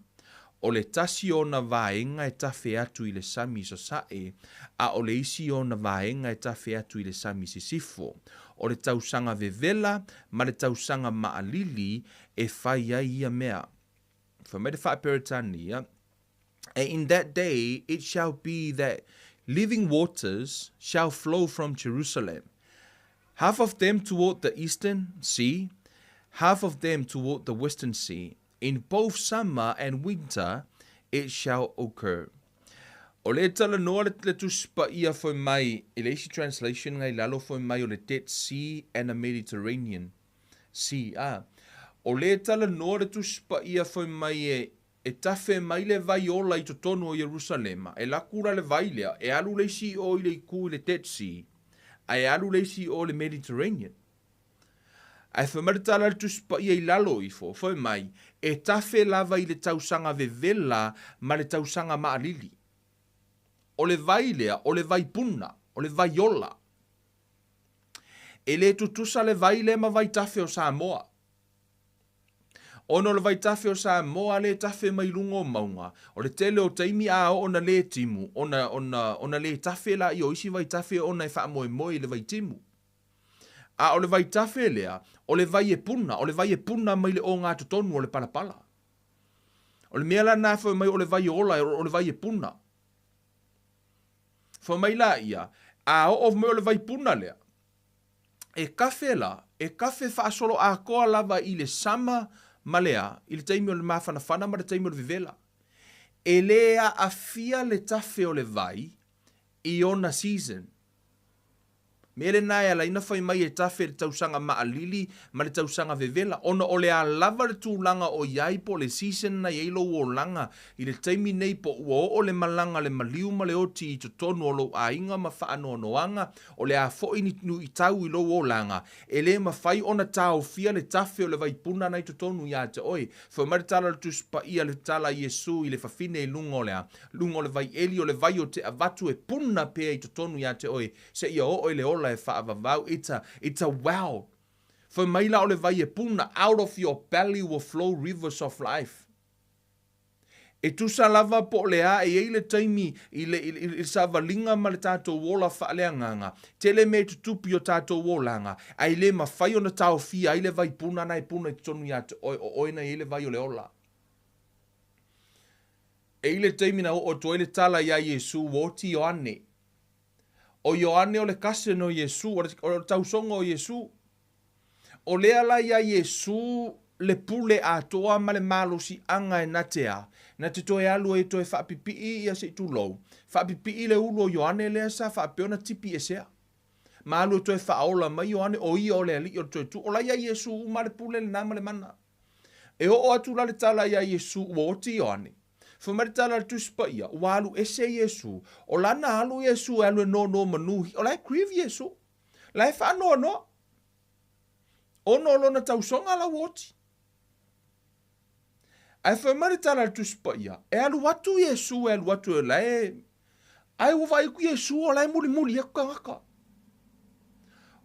o le tasi ona vaega e tafe atu i le sami i sasae, a o le isi ona vaega e tafe atu i le sami i sisifo. O le tausaga vevela ma le tausaga maalili e fai ai ia mea. Fai mai le Faa-Peretania, And in that day it shall be that living waters shall flow from Jerusalem, half of them toward the eastern sea, half of them toward the western sea. In both summer and winter it shall occur. O le talanoa le, le Tusi Paia foi mai i le isi translation ngai lalo foi mai o le Dead Sea and the Mediterranean Sea. Ah, o le talanoa le Tusi Paia foi mai e E tafe mai le vai ola i totonu o Ierusalema, e laku la le vai lea, e alu le isi i o i le itu i le Dead Sea, ae alu le isi i o i le Mediterranean. Ae fai mai le tala a le Tusi Paia i lalo ifo, fai mai, E tafe lava i le tausaga vevela ma le tausaga maalili. O le vai lea, o le vai puna, o le vai ola. E le tutusa le vai lea ma vaitafe o Samoa. Ona o le vaitafe o Samoa lea e tafe mai luga o mauga, o le tele o taimi a oo ona le timu, ona, ona, ona le tafe laia o isi vaitafe ona e faamoemoe i le vaitimu. A o le vaitafe lea, o le vai e puna, o le vai e puna mai le ogatotonu o le palapala. O le mea la lena fai mai o le vai ola, o le vai e puna. Fai mai laia, a oo mai o le vai puna lea, E kafe la, e kafe faasoloatoa lava i le sama ma le a, i le taimi o le mafanafana ma le taimi o le vevela. E le aafia le tafe o le vai i ona season. Mea lena e ala ai na fai mai e tafe le tausaga maalili ma le tausaga vevela, ona o le a lava le tulaga o i ai po o le season na i ai lou olaga i le taimi nei po ua oo le malaga le maliu ma le oti i totonu o lou aiga ma faanoanoaga O le a foi ni nuitau i lou olaga, e le mafai ona taofia le tafe o le vaipuna na i totonu ia te oe. Fai mai le tala o le Tusi Paia, le tala a Iesu i le fafine i luga o le a? Luga o le vaieli o le vai o te avatu e puna pea i totonu ia te oe, seia oo i le ola e faavavau. It's a, it's a well. Fai mai la o le vai e puna, out of your belly will flow rivers of life. E tusa lava po o le a, e i ai le taimi i le, i le, i le savaliga ma le tatou ola faaleagaga, tele mea e tutupu i o tatou olaga, ae le mafai ona taofia ai le vai puna na e puna i totonu ia te oe, o oe na i ai le vai o le ola. E i le taimi na oo atu ai le tala iā Iesu, ua oti Ioane. O Ioane o le cousin o Iesu, o le, o le tausoga o Iesu. O lea la iā Iesū le pule atoa ma le malosiaga e na te a, na te toe alu ai e toe faapipii ia se i tulou, faapipii le ulu o Ioane lea sa faapea ona tipi esea. Ma alu e toe faaola mai Ioane o ia o le Alii o le toe tu, o la iā Iesū uma le pule lena ma le mana. E oo atu la le tala iā Iesū ua oti Ioane. Fai mai le tala a le Tusi Paia, ua alu ese Iesū, o lana alu Iesū e alu e nono manu, o la e grieve Iesū. La e faanoanoa. Ona o lona tausoga la ua oti. Ae fai mai le tala a le Tusi Paia, e alu atu Iesu, e alu atu e la e... Ae ua vaai atu Iesu o la e mulimuli atu tagata.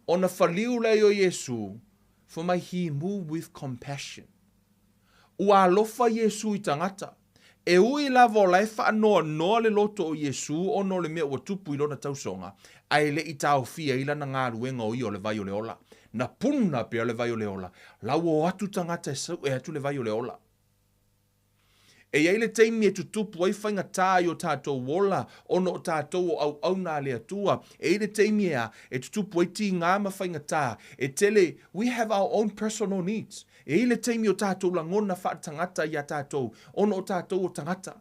Ona whaliu lea o Iesu, fai mai he moved with compassion. Ua alofa Iesū i tagata. E ui lava o la e faanoanoa le loto o Iesū ona o le mea ua tupu i lona tausoga, ae le i taofia ai lana galuega o ia o le vai o le ola. Na puna pea le vai o le ola, la ua o atu tagata e suʻe atu le vai o le ola. E i ai le taimi e tutupu ai faigatā i o tātou ola ona o tātou o auauna a le Atua. E i ai le taimi e a, e tutupu ai tīgā ma faigatā. E tele, we have our own personal needs. E i ai le taimi o tātou lagona faaletagata iā tātou ona o tātou o tagata.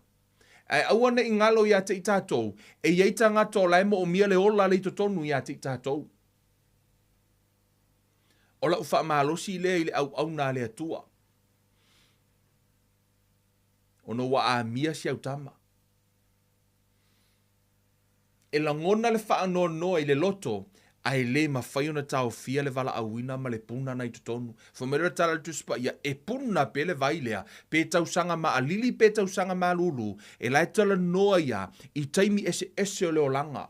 Ae aua ne i ngalo iā te i tātou, e i ai tagata o la e moomia le ola le i totonu iā te i tātou. O la'u faamalosi lea i le auauna a le Atua, ona ua amia si au tama. E lagona le faanoanoa i le loto, ae le mafai ona taofia le valaauina ma le puna na i totonu. Fai mai le tala a le Tusi Paia, e puna pea le vai lea, pe tausaga maalili pe tausaga malūlū, e la e talanoa ia i taimi eseese o le olaga.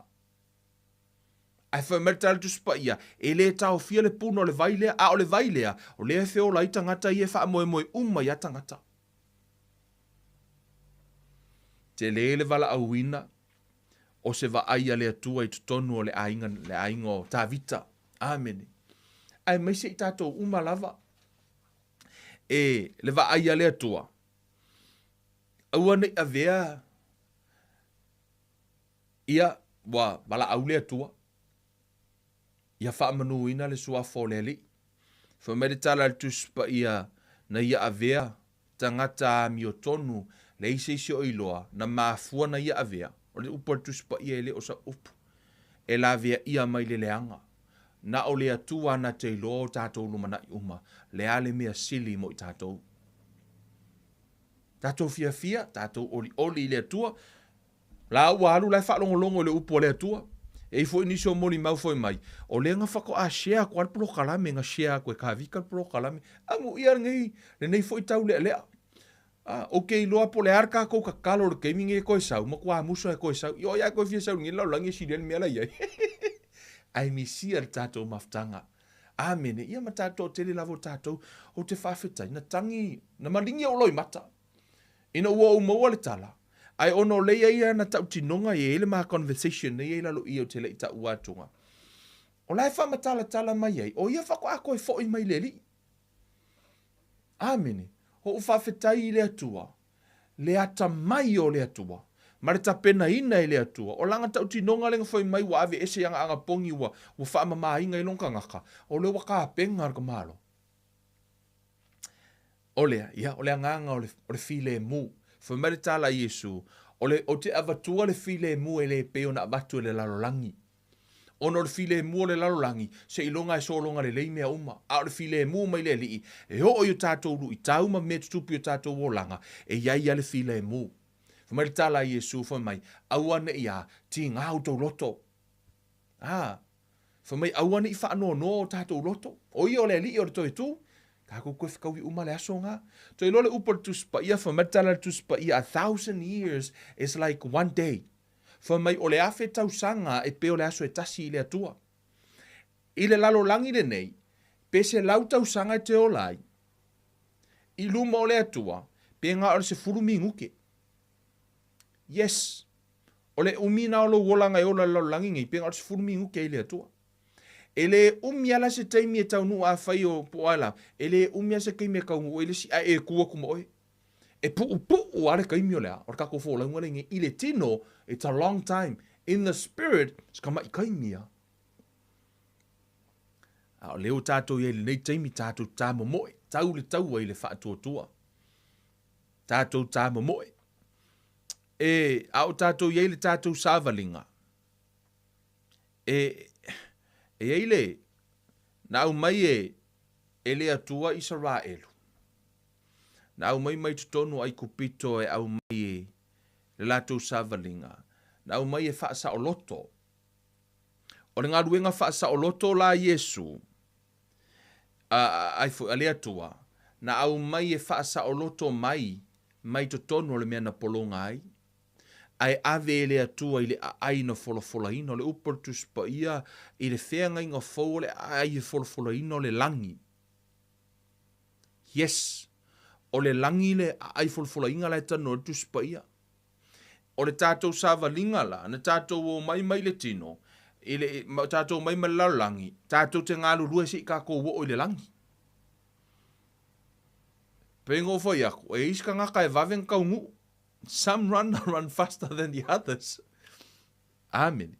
Ae fai mai le tala a le Tusi Paia, e le taofia le puna o le vai lea, a o le vai lea, o lea e feola ai tagata ia e faamoemoe uma ia tagata. Tele le valaauina o se vaai a le Atua i totonu o le aiga, le aiga o Tavita. Amene. Aemaise i tatou uma lava. E le vaai a le Atua, aua ne i avea ia ua valaau le Atua, ia faamanuina le suafa o le Alii. Fai mai le tala a le Tusi Paia, na ia avea tagata amiotonu, leai se isi o iloa, na mafua na ia avea. O le upu a le Tusi Paia e le o sau upu, e laveaia mai le leaga. Na o le Atua na te iloa o tatou lumanai uma, le a le mea sili mo i tatou. Tatou fiafia, tatou olioli i le Atua, La ua alu la e faalogologo i le upu a le Atua. E i ai foi nisi o molimau foi mai, o lea na faatoa share atu lava le polokalame, na share atu e Kavika le polokalame. Amuia lenei, lenei foi taulealea. A, ou te iloa po o le a le tatou tatalo i le taimi lenei e toe sau, matua musa e toe sau. Ioe lava e toe fia sau i lenei lalolagi e sili ai le mea la e i ai. Ae misia le tatou mafutaga. Amene. Ia ma tatou toatele lava o tatou, ou te faafetai, na tagi, na maligi ou loimata. Ina ua ou maua le tala, ae ona o lea e i ai ana tautinoga, e i ai le ma conversation lea e i ai i lalo i i ou te le i taua atuga, o la e faamatalatala mai ai, o ia faatoa toe foi mai i le Alii. Amene. Ou faafetai i le Atua, le atamai o le Atua, ma le tapenaina e le Atua. O lana tautinoga lea na fai mai ua aveese i ana anapogi ua faamamaina ai lona tagata, o lea ua tapena le tamaloa. O lea, ia, o le agaga o le, o le filemu. Fai mai le tala a Iesu, o le, ou te avatua le filemu e le pei ona avatu e le lalolagi. Ona o le filemu o le lalolagi, seiloga e sologa lelei mea uma. A o le filemu mai le Alii, e oo i o tatou luitau ma mea tutupu i o tatou olaga, e i ai lava le filemu. Fai mai le tala a Iesu, fai mai, Aua ne i a, tiga outou loto. A, Fai mai, aua ne i faanoanoa o tatou loto. O ia o le Alii o le toe tu. Tatou toe fetaui uma le aso na. Toe iloa le upu a le Tusi Paia, fai mai le tala a le Tusi Paia, a thousand years is like one day. Fai mai, o le 1000 tausaga e pei o le aso e tasi i le Atua. I le lalolagi lenei, pe 100 tausaga e te ola ai, i luma o le Atua, pe na o le 10 minute. Yes! O le umi na o lou olaga e ola i le lalolagi nei, pe na o le 10 minute i le Atua. E le umi lava la se taimi e taunuu afai o po o a la, e le umi lava se taimi e taunuu ai le isi ae e tu atu ma oe. E puupuu lava le taimi o le a, o le tatou folauga lenei i le tino, it's a long time. In the spirit, se tama'i taimi lava. A o lea ua tatou i ai i lenei taimi, tatou tamomoe, tau le taua i le faatuatua. Tatou tamomoe. E, a o tatou i ai i le tatou savaliga, e, e i ai le, na aumai e, e le Atua Isaraelu, na aumai mai totonu o Aikupito e aumai e le latou savaliga, na aumai e faasaoloto. O le galuega faasaoloto la a Iesu, a, a, ai foi, a le Atua, na aumai e faasaoloto mai, mai totonu o le mea na pologa ai, ae ave e le Atua i le aai na folafolaina. O le upu a le Tusi Paia i le feagaiga fou o le aai e folafolaina o le lagi. Yes! O le lagi le aai folafolaina la e talanoa ai le Tusi Paia. O le tatou savaliga la, na tatou omai mai le tino, i le, tatou omai mai le lalolagi, tatou te galulue se i tatou oo i le lagi. Pei ona ou fai atu, e i ai isi tagata e vave ona taunuu. Some run, run faster than the others. Amene.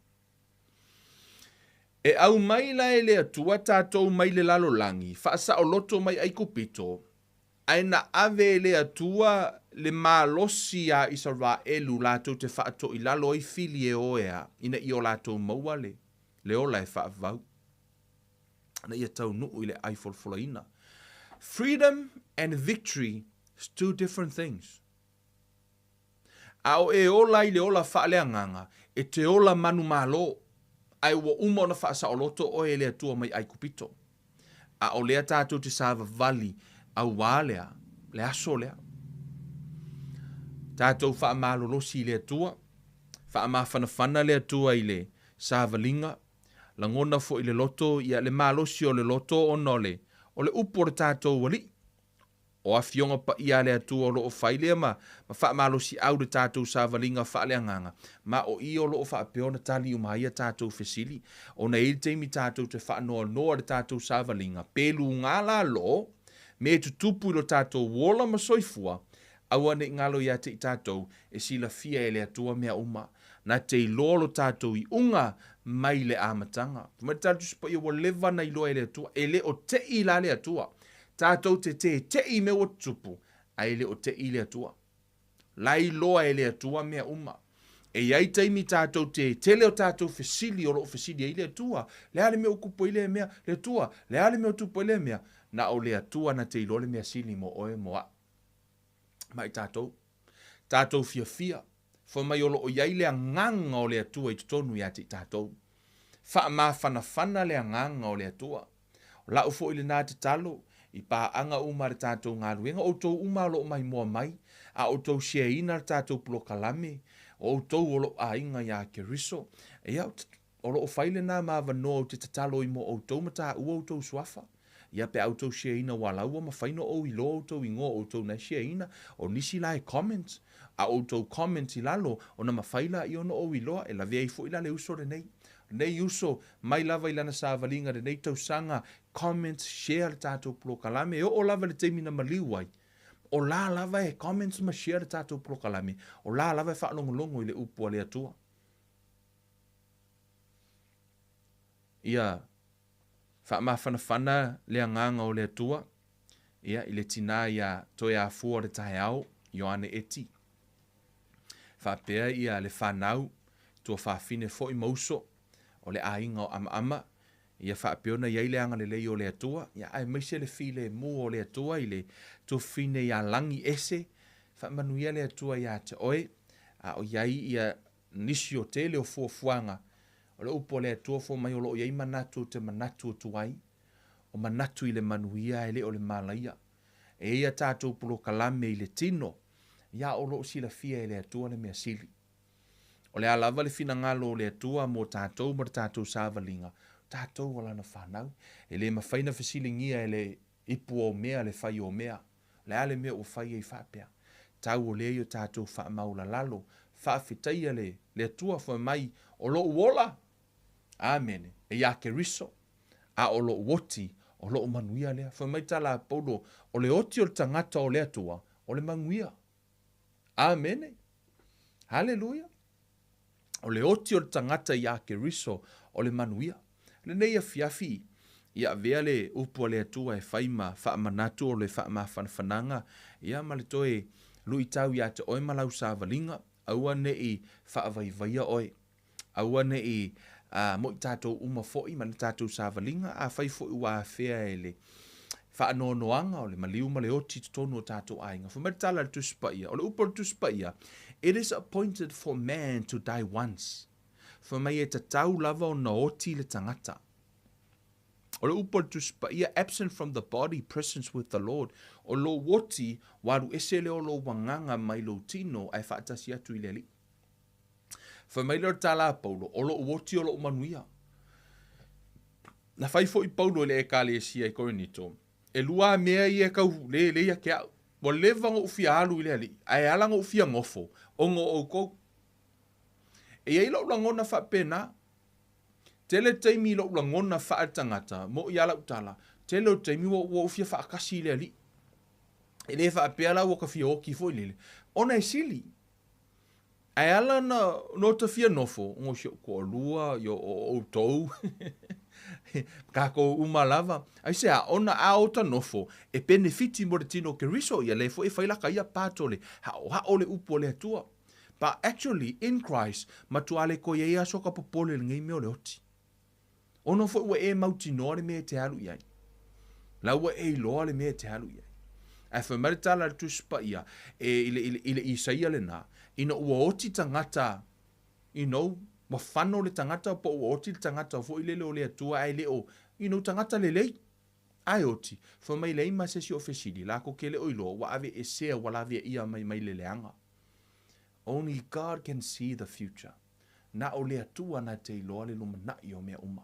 E aumai la e le Atua tatou mai le lalolagi, faasaoloto mai Aikupito, Ae na ave e le Atua le malosi iā Isaraelu latou te faatoilalo ai fili e oea ina ia o latou maua le le ola e faavavau. Ina ia taunuu i le ai folafolaina. Freedom and victory is two different things. A o e ola i le ola faaleagaga, e te ola manumalo, ae ua uma ona faasaoloto oe e le Atua mai Aikupito. A o lea tatou te savavali auā lea, le aso lea. Tatou faamalolosi i le Atua, faamafanafana le Atua i le savaliga, lagona foi i le loto, ia le malosi o le loto ona o le, o le upu o le tatou Alii. O Afioga Paia a le Atua o lo o fai lea ma, ma faamalosiau le tatou savaliga faaleagaga, ma o ia o lo o faapea ona tali uma ai a tatou fesili. Ona e i ai le taimi tatou te faanoanoa i le tatou savaliga, pe luga lalo, mea e tutupu i lo tatou ola ma soifua, aua ne i galo ia te i tatou, e silafia e le Atua mea uma. Na te iloa lo tatou iuga mai le amataga. Fai mai le Tala Tusi Paia ua leva ona iloa e le Atua, e le o te i la le Atua. Tatou te tete'i i mea ua tutupu, ae le o te'i le Atua. La iloa e le Atua mea uma. E i ai taimi tatou te tele o tatou fesili o lo o fesili ai le Atua, le a le mea ua tupu ai lea mea, le Atua, le a le mea ua tupu ai lea mea. Na o le Atua na te iloa le mea sili mo oe mo a'u ma i tatou. Tatou fiafia, fai mai o lo o i ai le agaga o le Atua i totonu ia te i tatou. Faamafanafana le agaga o le Atua. O la'u foi lenā tatalo i paaga uma a le tatou galuega, o outou uma o lo o maimoa mai, a outou share ina le tatou polokalame, o outou o lo'u aiga ia Keriso, ia, o lo o fai lenā ma avanoa ou te tatalo ai mo outou ma taua outou suafa. Ia pe a outou share ina ua la ua mafai ona ou iloa outou igoa o outou na e share ina, o nisi la e comment, a outou comment i lalo ona mafai laia ona ou iloa, e lavea ai foi la le uso lenei. Lenei uso mai lava i lana savaliga lenei tausaga, comment, share le tatou polokalame, e oo lava i le taimi na maliu ai, o la lava e comments ma share le tatou polokalame, o la lava e faalogologo i le upu a le Atua. Ia faamafanafana le agaga o le Atua, ia, i le tinā iā Toeafua o le taeao, Ioane Eti. Faapea ia le fanau, tuafafine foi ma uso, o le aiga o Amaama, ia faapea ona i ai le agalelei o le Atua, ia aemaise le filemu o le Atua i le tuafafine ia Lagi Ese, faamanuia le Atua ia te oe, a o i ai ia nisi o tele o fuafuaga, o le upu a le Atua fai mai o lo o i ai manatu ou te manatu atu ai, o manatu i le manuia ae le o le malaia. E i ai a tatou polokalame i le tino, ia o lo o silafia e le Atua le mea sili. O le a lava le finagalo o le Atua mo tatou ma le tatou savaliga, o tatou o Lana fanau. E le mafai ona fesiligia e le ipu o mea le fai o mea. O le a le mea ua fai ai faapea? Tau o lea i o tatou faamaulalalo, faafetaia le le Atua fai mai, o lou ola, Amene, e iā Keriso, a o lou oti, o lou manuia lea. Fai mai tala a Paulo, o le oti o le tagata o le Atua, o le manuia. Amene. Haleluia. O le oti o le tagata iā Keriso, o le manuia. Lenei afiafi, ia avea le upu a le Atua e fai ma faamanatu o le faamafanafanaga, ia ma le toe luitau iā te oe ma lau savaliga, aua ne i faavaivaia oe. Aua ne i mo i tatou uma foi ma le tatou savaliga, afai foi ua afea e le faanoanoaga o le maliu ma le oti i totonu o tatou aiga. Fai mai le tala a le Tusi Paia, o le upu a le Tusi Paia, It is appointed for man to die once. Fai mai e tatau lava ona oti le tagata. O le upu a le Tusi Paia, absent from the body, presence with the Lord. O lou oti, ua alu ese lea o lou agaga mai lou tino ae faatasi atu i le Alii. Fai mai lea o le tala a Paulo, o lou oti o lou manuia. Na fai foi Paulo i le Ekalesia i Korinito, e lua a mea ia e kau lele ia te a'u. Ua leva ona ou fia alu i le Alii, ae ala ona ou fia nofo, ona o outou. E i ai lou lagona faapena. Tele taimi i lou lagona faaletagata, mo'i a lau tala, tele o taimi ua ou fia faatasi i le Alii. E le faapea la ua ta fia oti foi lele, ona e sili. Ae ala ona ota fia nofo, ona o si ou toalua, ia o outou, tatou uma lava. Aisea, ona a ota nofo, e penefiti mo le tino o Keriso, ia lea foi e fai laka ia part o le haʻohaʻo le upu a le Atua. But actually, in Christ, matua le koe ai aso ka popole i lenei mea o le oti. Ona foi ua e mautinoa le mea e te alu i ai. La ua e iloa le mea e te alu i ai. Ae fai mai le tala a le Tusi Paia, e, i le, i le, i le Isaia lena, ina ua oti tagata, you know, ua fano le tagata po ua oti le tagata foi lele o le Atua ae le o, you know, tagata lelei. Ae oti, fai mai leai ma se isi o fesili, lakou te le o iloa, ua aveesea, ua laveaia mai mai le leaga. Only God can see the future. Na o le Atua na te iloa le lumanai o mea uma.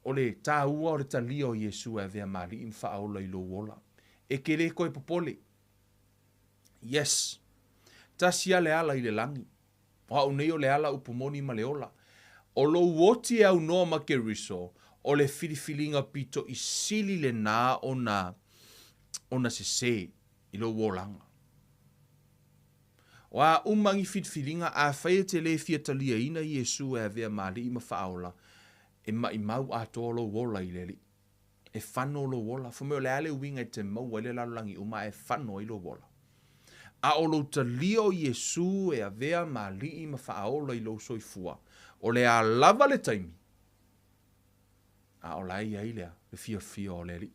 O le taua o le talia o Iesu e avea ma Alii ma Faaola i lou ola. E te le toe popole. Yes. Tasi a le ala i le lagi. O au nei o le ala upu moni ma le ola. O lou oti e aunoa ma Keriso, o le filifiliga pito i sili lena ona ona sesē i lou olaga. O a uma ni filifiliga, afai e te lē fia taliaina Iesu e avea ma Alii ma Faaola, e maʻimau atoa lou ola i le Alii. E fano lou ola. Fai mai o le a le uiga e te maua ai le lalolagi uma ae fano ai lou ola. A o lou talia o Iesu e avea ma Alii ma Faaola i lou soifua, o le a lava le taimi, a o la e i ai lea le fiafia o le Alii,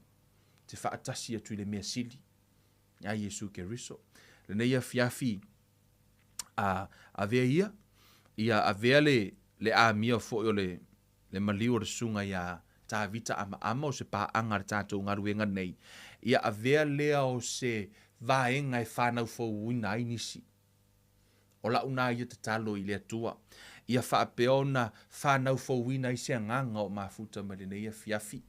te faatasi atu i le mea sili, ia Iesu Keriso. Lenei afiafi, a avea ia, ia avea le, le amia foi o le, le maliu o le susuga iā Tavita Amaama o se paaga a le tatou galuega nei, ia avea lea o se vaega e fanau fouina ai nisi. O lau na ia tatalo i le Atua, ia faapea ona fanau fouina ai se agaga o mafuta mai lenei afiafi.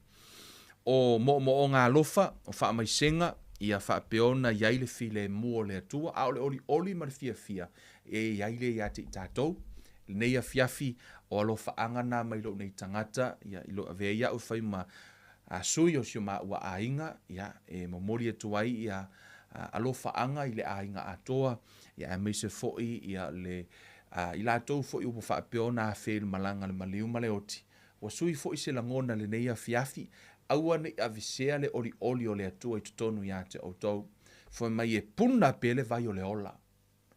O moomooga alofa, o faamaisega, ia faapea ona i ai le filemu o le Atua, a o le olioli ma le fiafia e i ai lea ia te i tatou. Lenei afiafi, o alofaaga na mai lou nei tagata, ia, i lo avea ai au e fai ma sui o si o maua aiga, ia, e momoli atu ai ia alofaaga i le aiga atoa, ia, aemaise foi ia le i latou foi ua faapea ona afea i le malaga a le maliu ma le oti. Ua sui foi se lagona i lenei afiafi, aua ne i avesea le olioli o le Atua i totonu ia te outou. Fai mai e puna pea le vai o le ola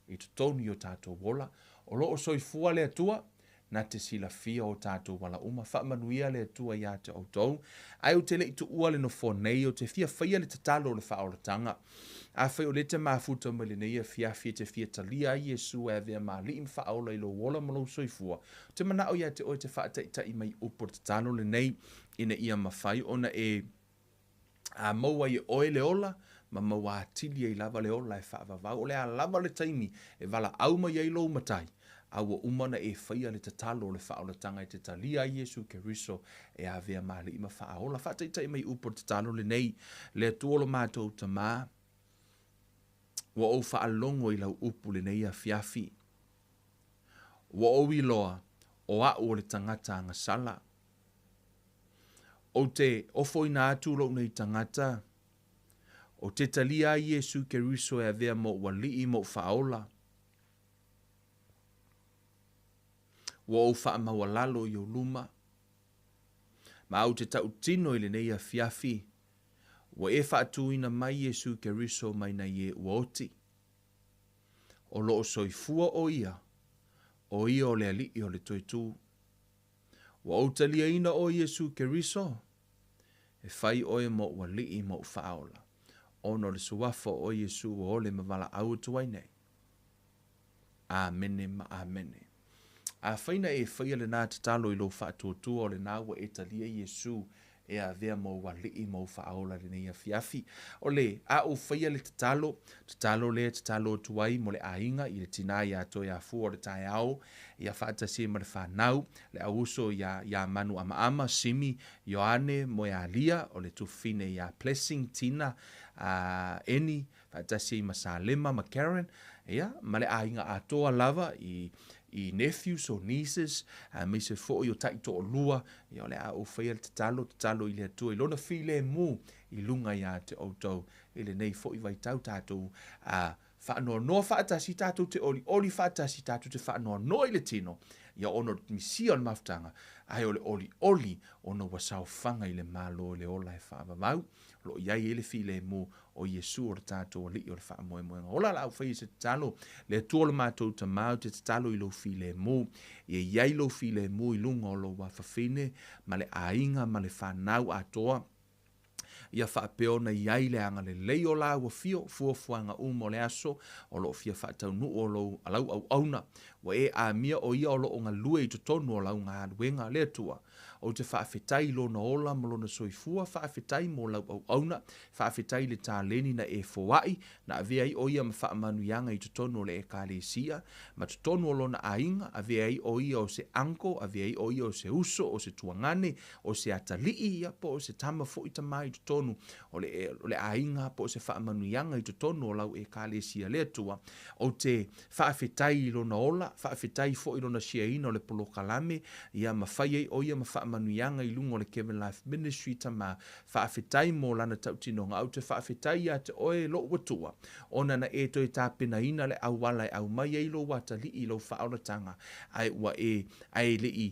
i totonu i o tatou ola. O lo o soifua le Atua, na te silafia o tatou ala uma. Faamanuia le Atua ia te outou. Ae ou te le i tuua le nofoa nei, ou te fia faia le tatalo o le faaolataga. Afai o lea e te mafuta mai lenei afiafi e te fia talia ai Iesu e avea ma Alii ma Faaola i lou ola ma lou soifua, ou te manao ia te oe te faataitai mai upu o le tatalo lenei, ina ia mafai ona e a maua ai e oe le ola, ma maua atili ai lava le ola e faavavau. O le a lava le taimi e valaau mai ai lou Matai, a ua uma ona e faia le tatalo o le faaolataga e te talia ai Iesu Keriso e avea ma Alii ma Faaola. Faataitai mai upu o le tatalo lenei, Le Atua o lo matou Tama, ua ou faalogo i lau upu lenei afiafi. Ua ou iloa, o au o le tagata agasala. Ou te ofoina atu lou nei tagata, ou te talia ai Iesu Keriso e avea mou Alii mou Faaola. Ua ou faamaualalo i ou luma, ma au te tautino i lenei afiafi, ua e faatuina mai Iesu Keriso mai nai e ua oti. O lo o soifua o ia, o ia o le Alii o le Toetū. Ua ou taliaina oe Iesu Keriso, e fai oe mou Alii mou Faaola, ona o le suafa o oe Iesu ua ole ma valaau atu ai nei. Amene ma amene. Afai na e faia lena tatalo i lou faatuatua o lena ua e talia Iesu e avea mou Alii ma ou Faaola i lenei afiafi. O le a ou faia le tatalo, tatalo lea e tatalo atu ai mo le aiga i le tinā iā Toeafua o le taeao, ia faatasi ai ma le fanau, le auuso iā, iā Manu Amaama, Simi, Ioane, Moealia, o le tufine iā Blessing, Tina, a Eni, faatasi ai ma Salema ma Karen, ia, ma le aiga atoa lava i, i nephews or nieces, aemaise foi o taitoalua, ia o le a ou faia le tatalo, tatalo i le Atua i Lona filemu i luga ia te outou i lenei foi vaitau tatou a faanoanoa faatasi, tatou te olioli faatasi, tatou te faanoanoa i le tino, ia ona o le misia o le mafutaga, ae o le olioli ona ua saofaga i le Malo i le ola e faavavau. o lo o i ai ai le filemu o Iesu o le tatou Alii o le faamoemoega. Ola la au faia se tatalo, le Atua o le matou Tama, ou te tatalo i lou filemu, ia i ai lou filemu i luga o lou afafine ma le aiga ma le fanau atoa, ia faapea ona i ai le agalelei o lau afio, fuafuaga uma o le aso o lo o fia faataunuu o lou lau auauna, ua e amia o ia o lo o galue i totonu o lau galuega. Le Atua, ou te faafetai i lona ola ma lona soifua, faafetai mo lau auauna, faafetai i le taleni na e foai, na avea ai o ia ma faamanuiaga i totonu o le ekalesia, ma totonu o lona aiga, avea ai o ia o se uncle, avea ai o ia o se uso, o se tuagane, o se atalii, ia po o se tama foi tama i totonu o le, o le aiga, po o se faamanuiaga i totonu o lau ekalesia. Le Atua, ou te faafetai i lona ola, faafetai foi i lona siaina o le polokalame, ia ma fai ai o ia ma faamanuiaga i luga o le Kevin Life Ministry tama, faafetai mo lana tautinoga. Ou te faafetai ia te oe lou Atua, ona na e toe tapenaina le auala e aumai ai lou atalii i lou faaolataga, ae ua e, ae le i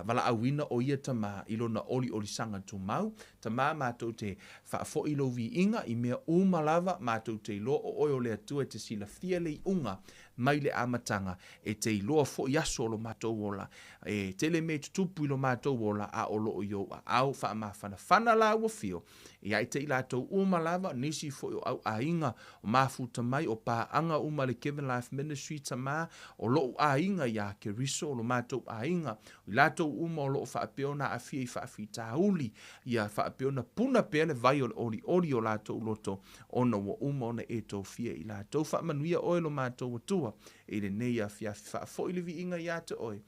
valaauina o ia tama i lona oliolisaga tumau. Tama, matou te faafoi lou viiga i mea uma lava, matou te iloa o oe o le Atua e te silafia le iuga mai le amataga, e te iloa foi aso o lo matou ola, e tele mea e tutupu i lo matou ola, a o loo i ou aao. Faamafanafana la ua fio ia i te i latou uma lava, nisi foi o au aiga o mafuta mai o paaga uma le Kevin Life Ministry tama, o lou aiga ia Keriso, o lo matou aiga, i latou uma o loo faapea ona aafia i faafitauli, ia faapea ona puna pea le vai o le olioli o latou loto, ona ua uma ona e tofia i latou. Faamanuia oe lo matou Atua i lenei afiafi, faafoi le viiga ia te oe,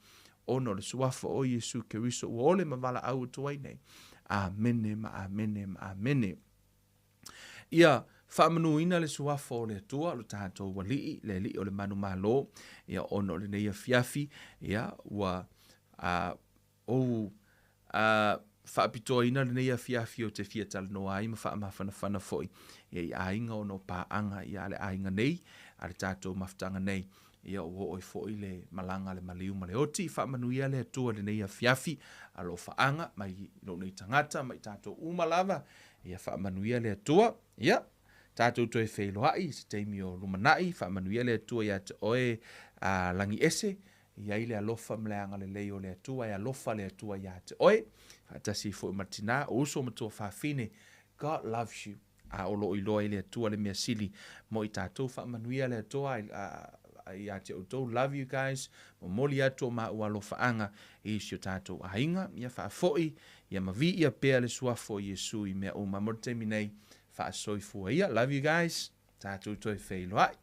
ona o le suafa o Iesu Keriso ua ole ma valaau atu ai nei. Amene ma amene ma amene. Ia faamanuina le suafa o le Atua lo tatou Alii, le Alii o le manumalo, ia ona o lenei afiafi, ia ua ou faapitoaina lenei afiafi o te fia talanoa ai ma faamafanafana foi ia i aiga ona o paaga ia a le aiga nei, a le tatou mafutaga nei, ia ua oo ai foi le malaga a le maliu ma le oti. Faamanuia le Atua i lenei afiafi, alofaaga mai lou nei tagata ma i tatou uma lava, ia faamanuia le Atua. Ia tatou toe feiloai i se taimi o lumanai. Faamanuia le Atua ia te oe, lagi ese, i ai le alofa ma le agalelei o le Atua, e alofa le Atua ia te oe, faatasi foi ma tina, o uso ma tuafafine. God loves you. A o loo iloa i le Atua le mea sili mo i tatou. Faamanuia le Atua ia te outou. Love you guys. Momoli atu o maua alofaaga i si o tatou aiga. Ia faafoi, ia maviia pea le suafa o Iesu i mea uma. Mo le taimi nei, faasoifua ia. Love you guys. Tatou toe feiloai.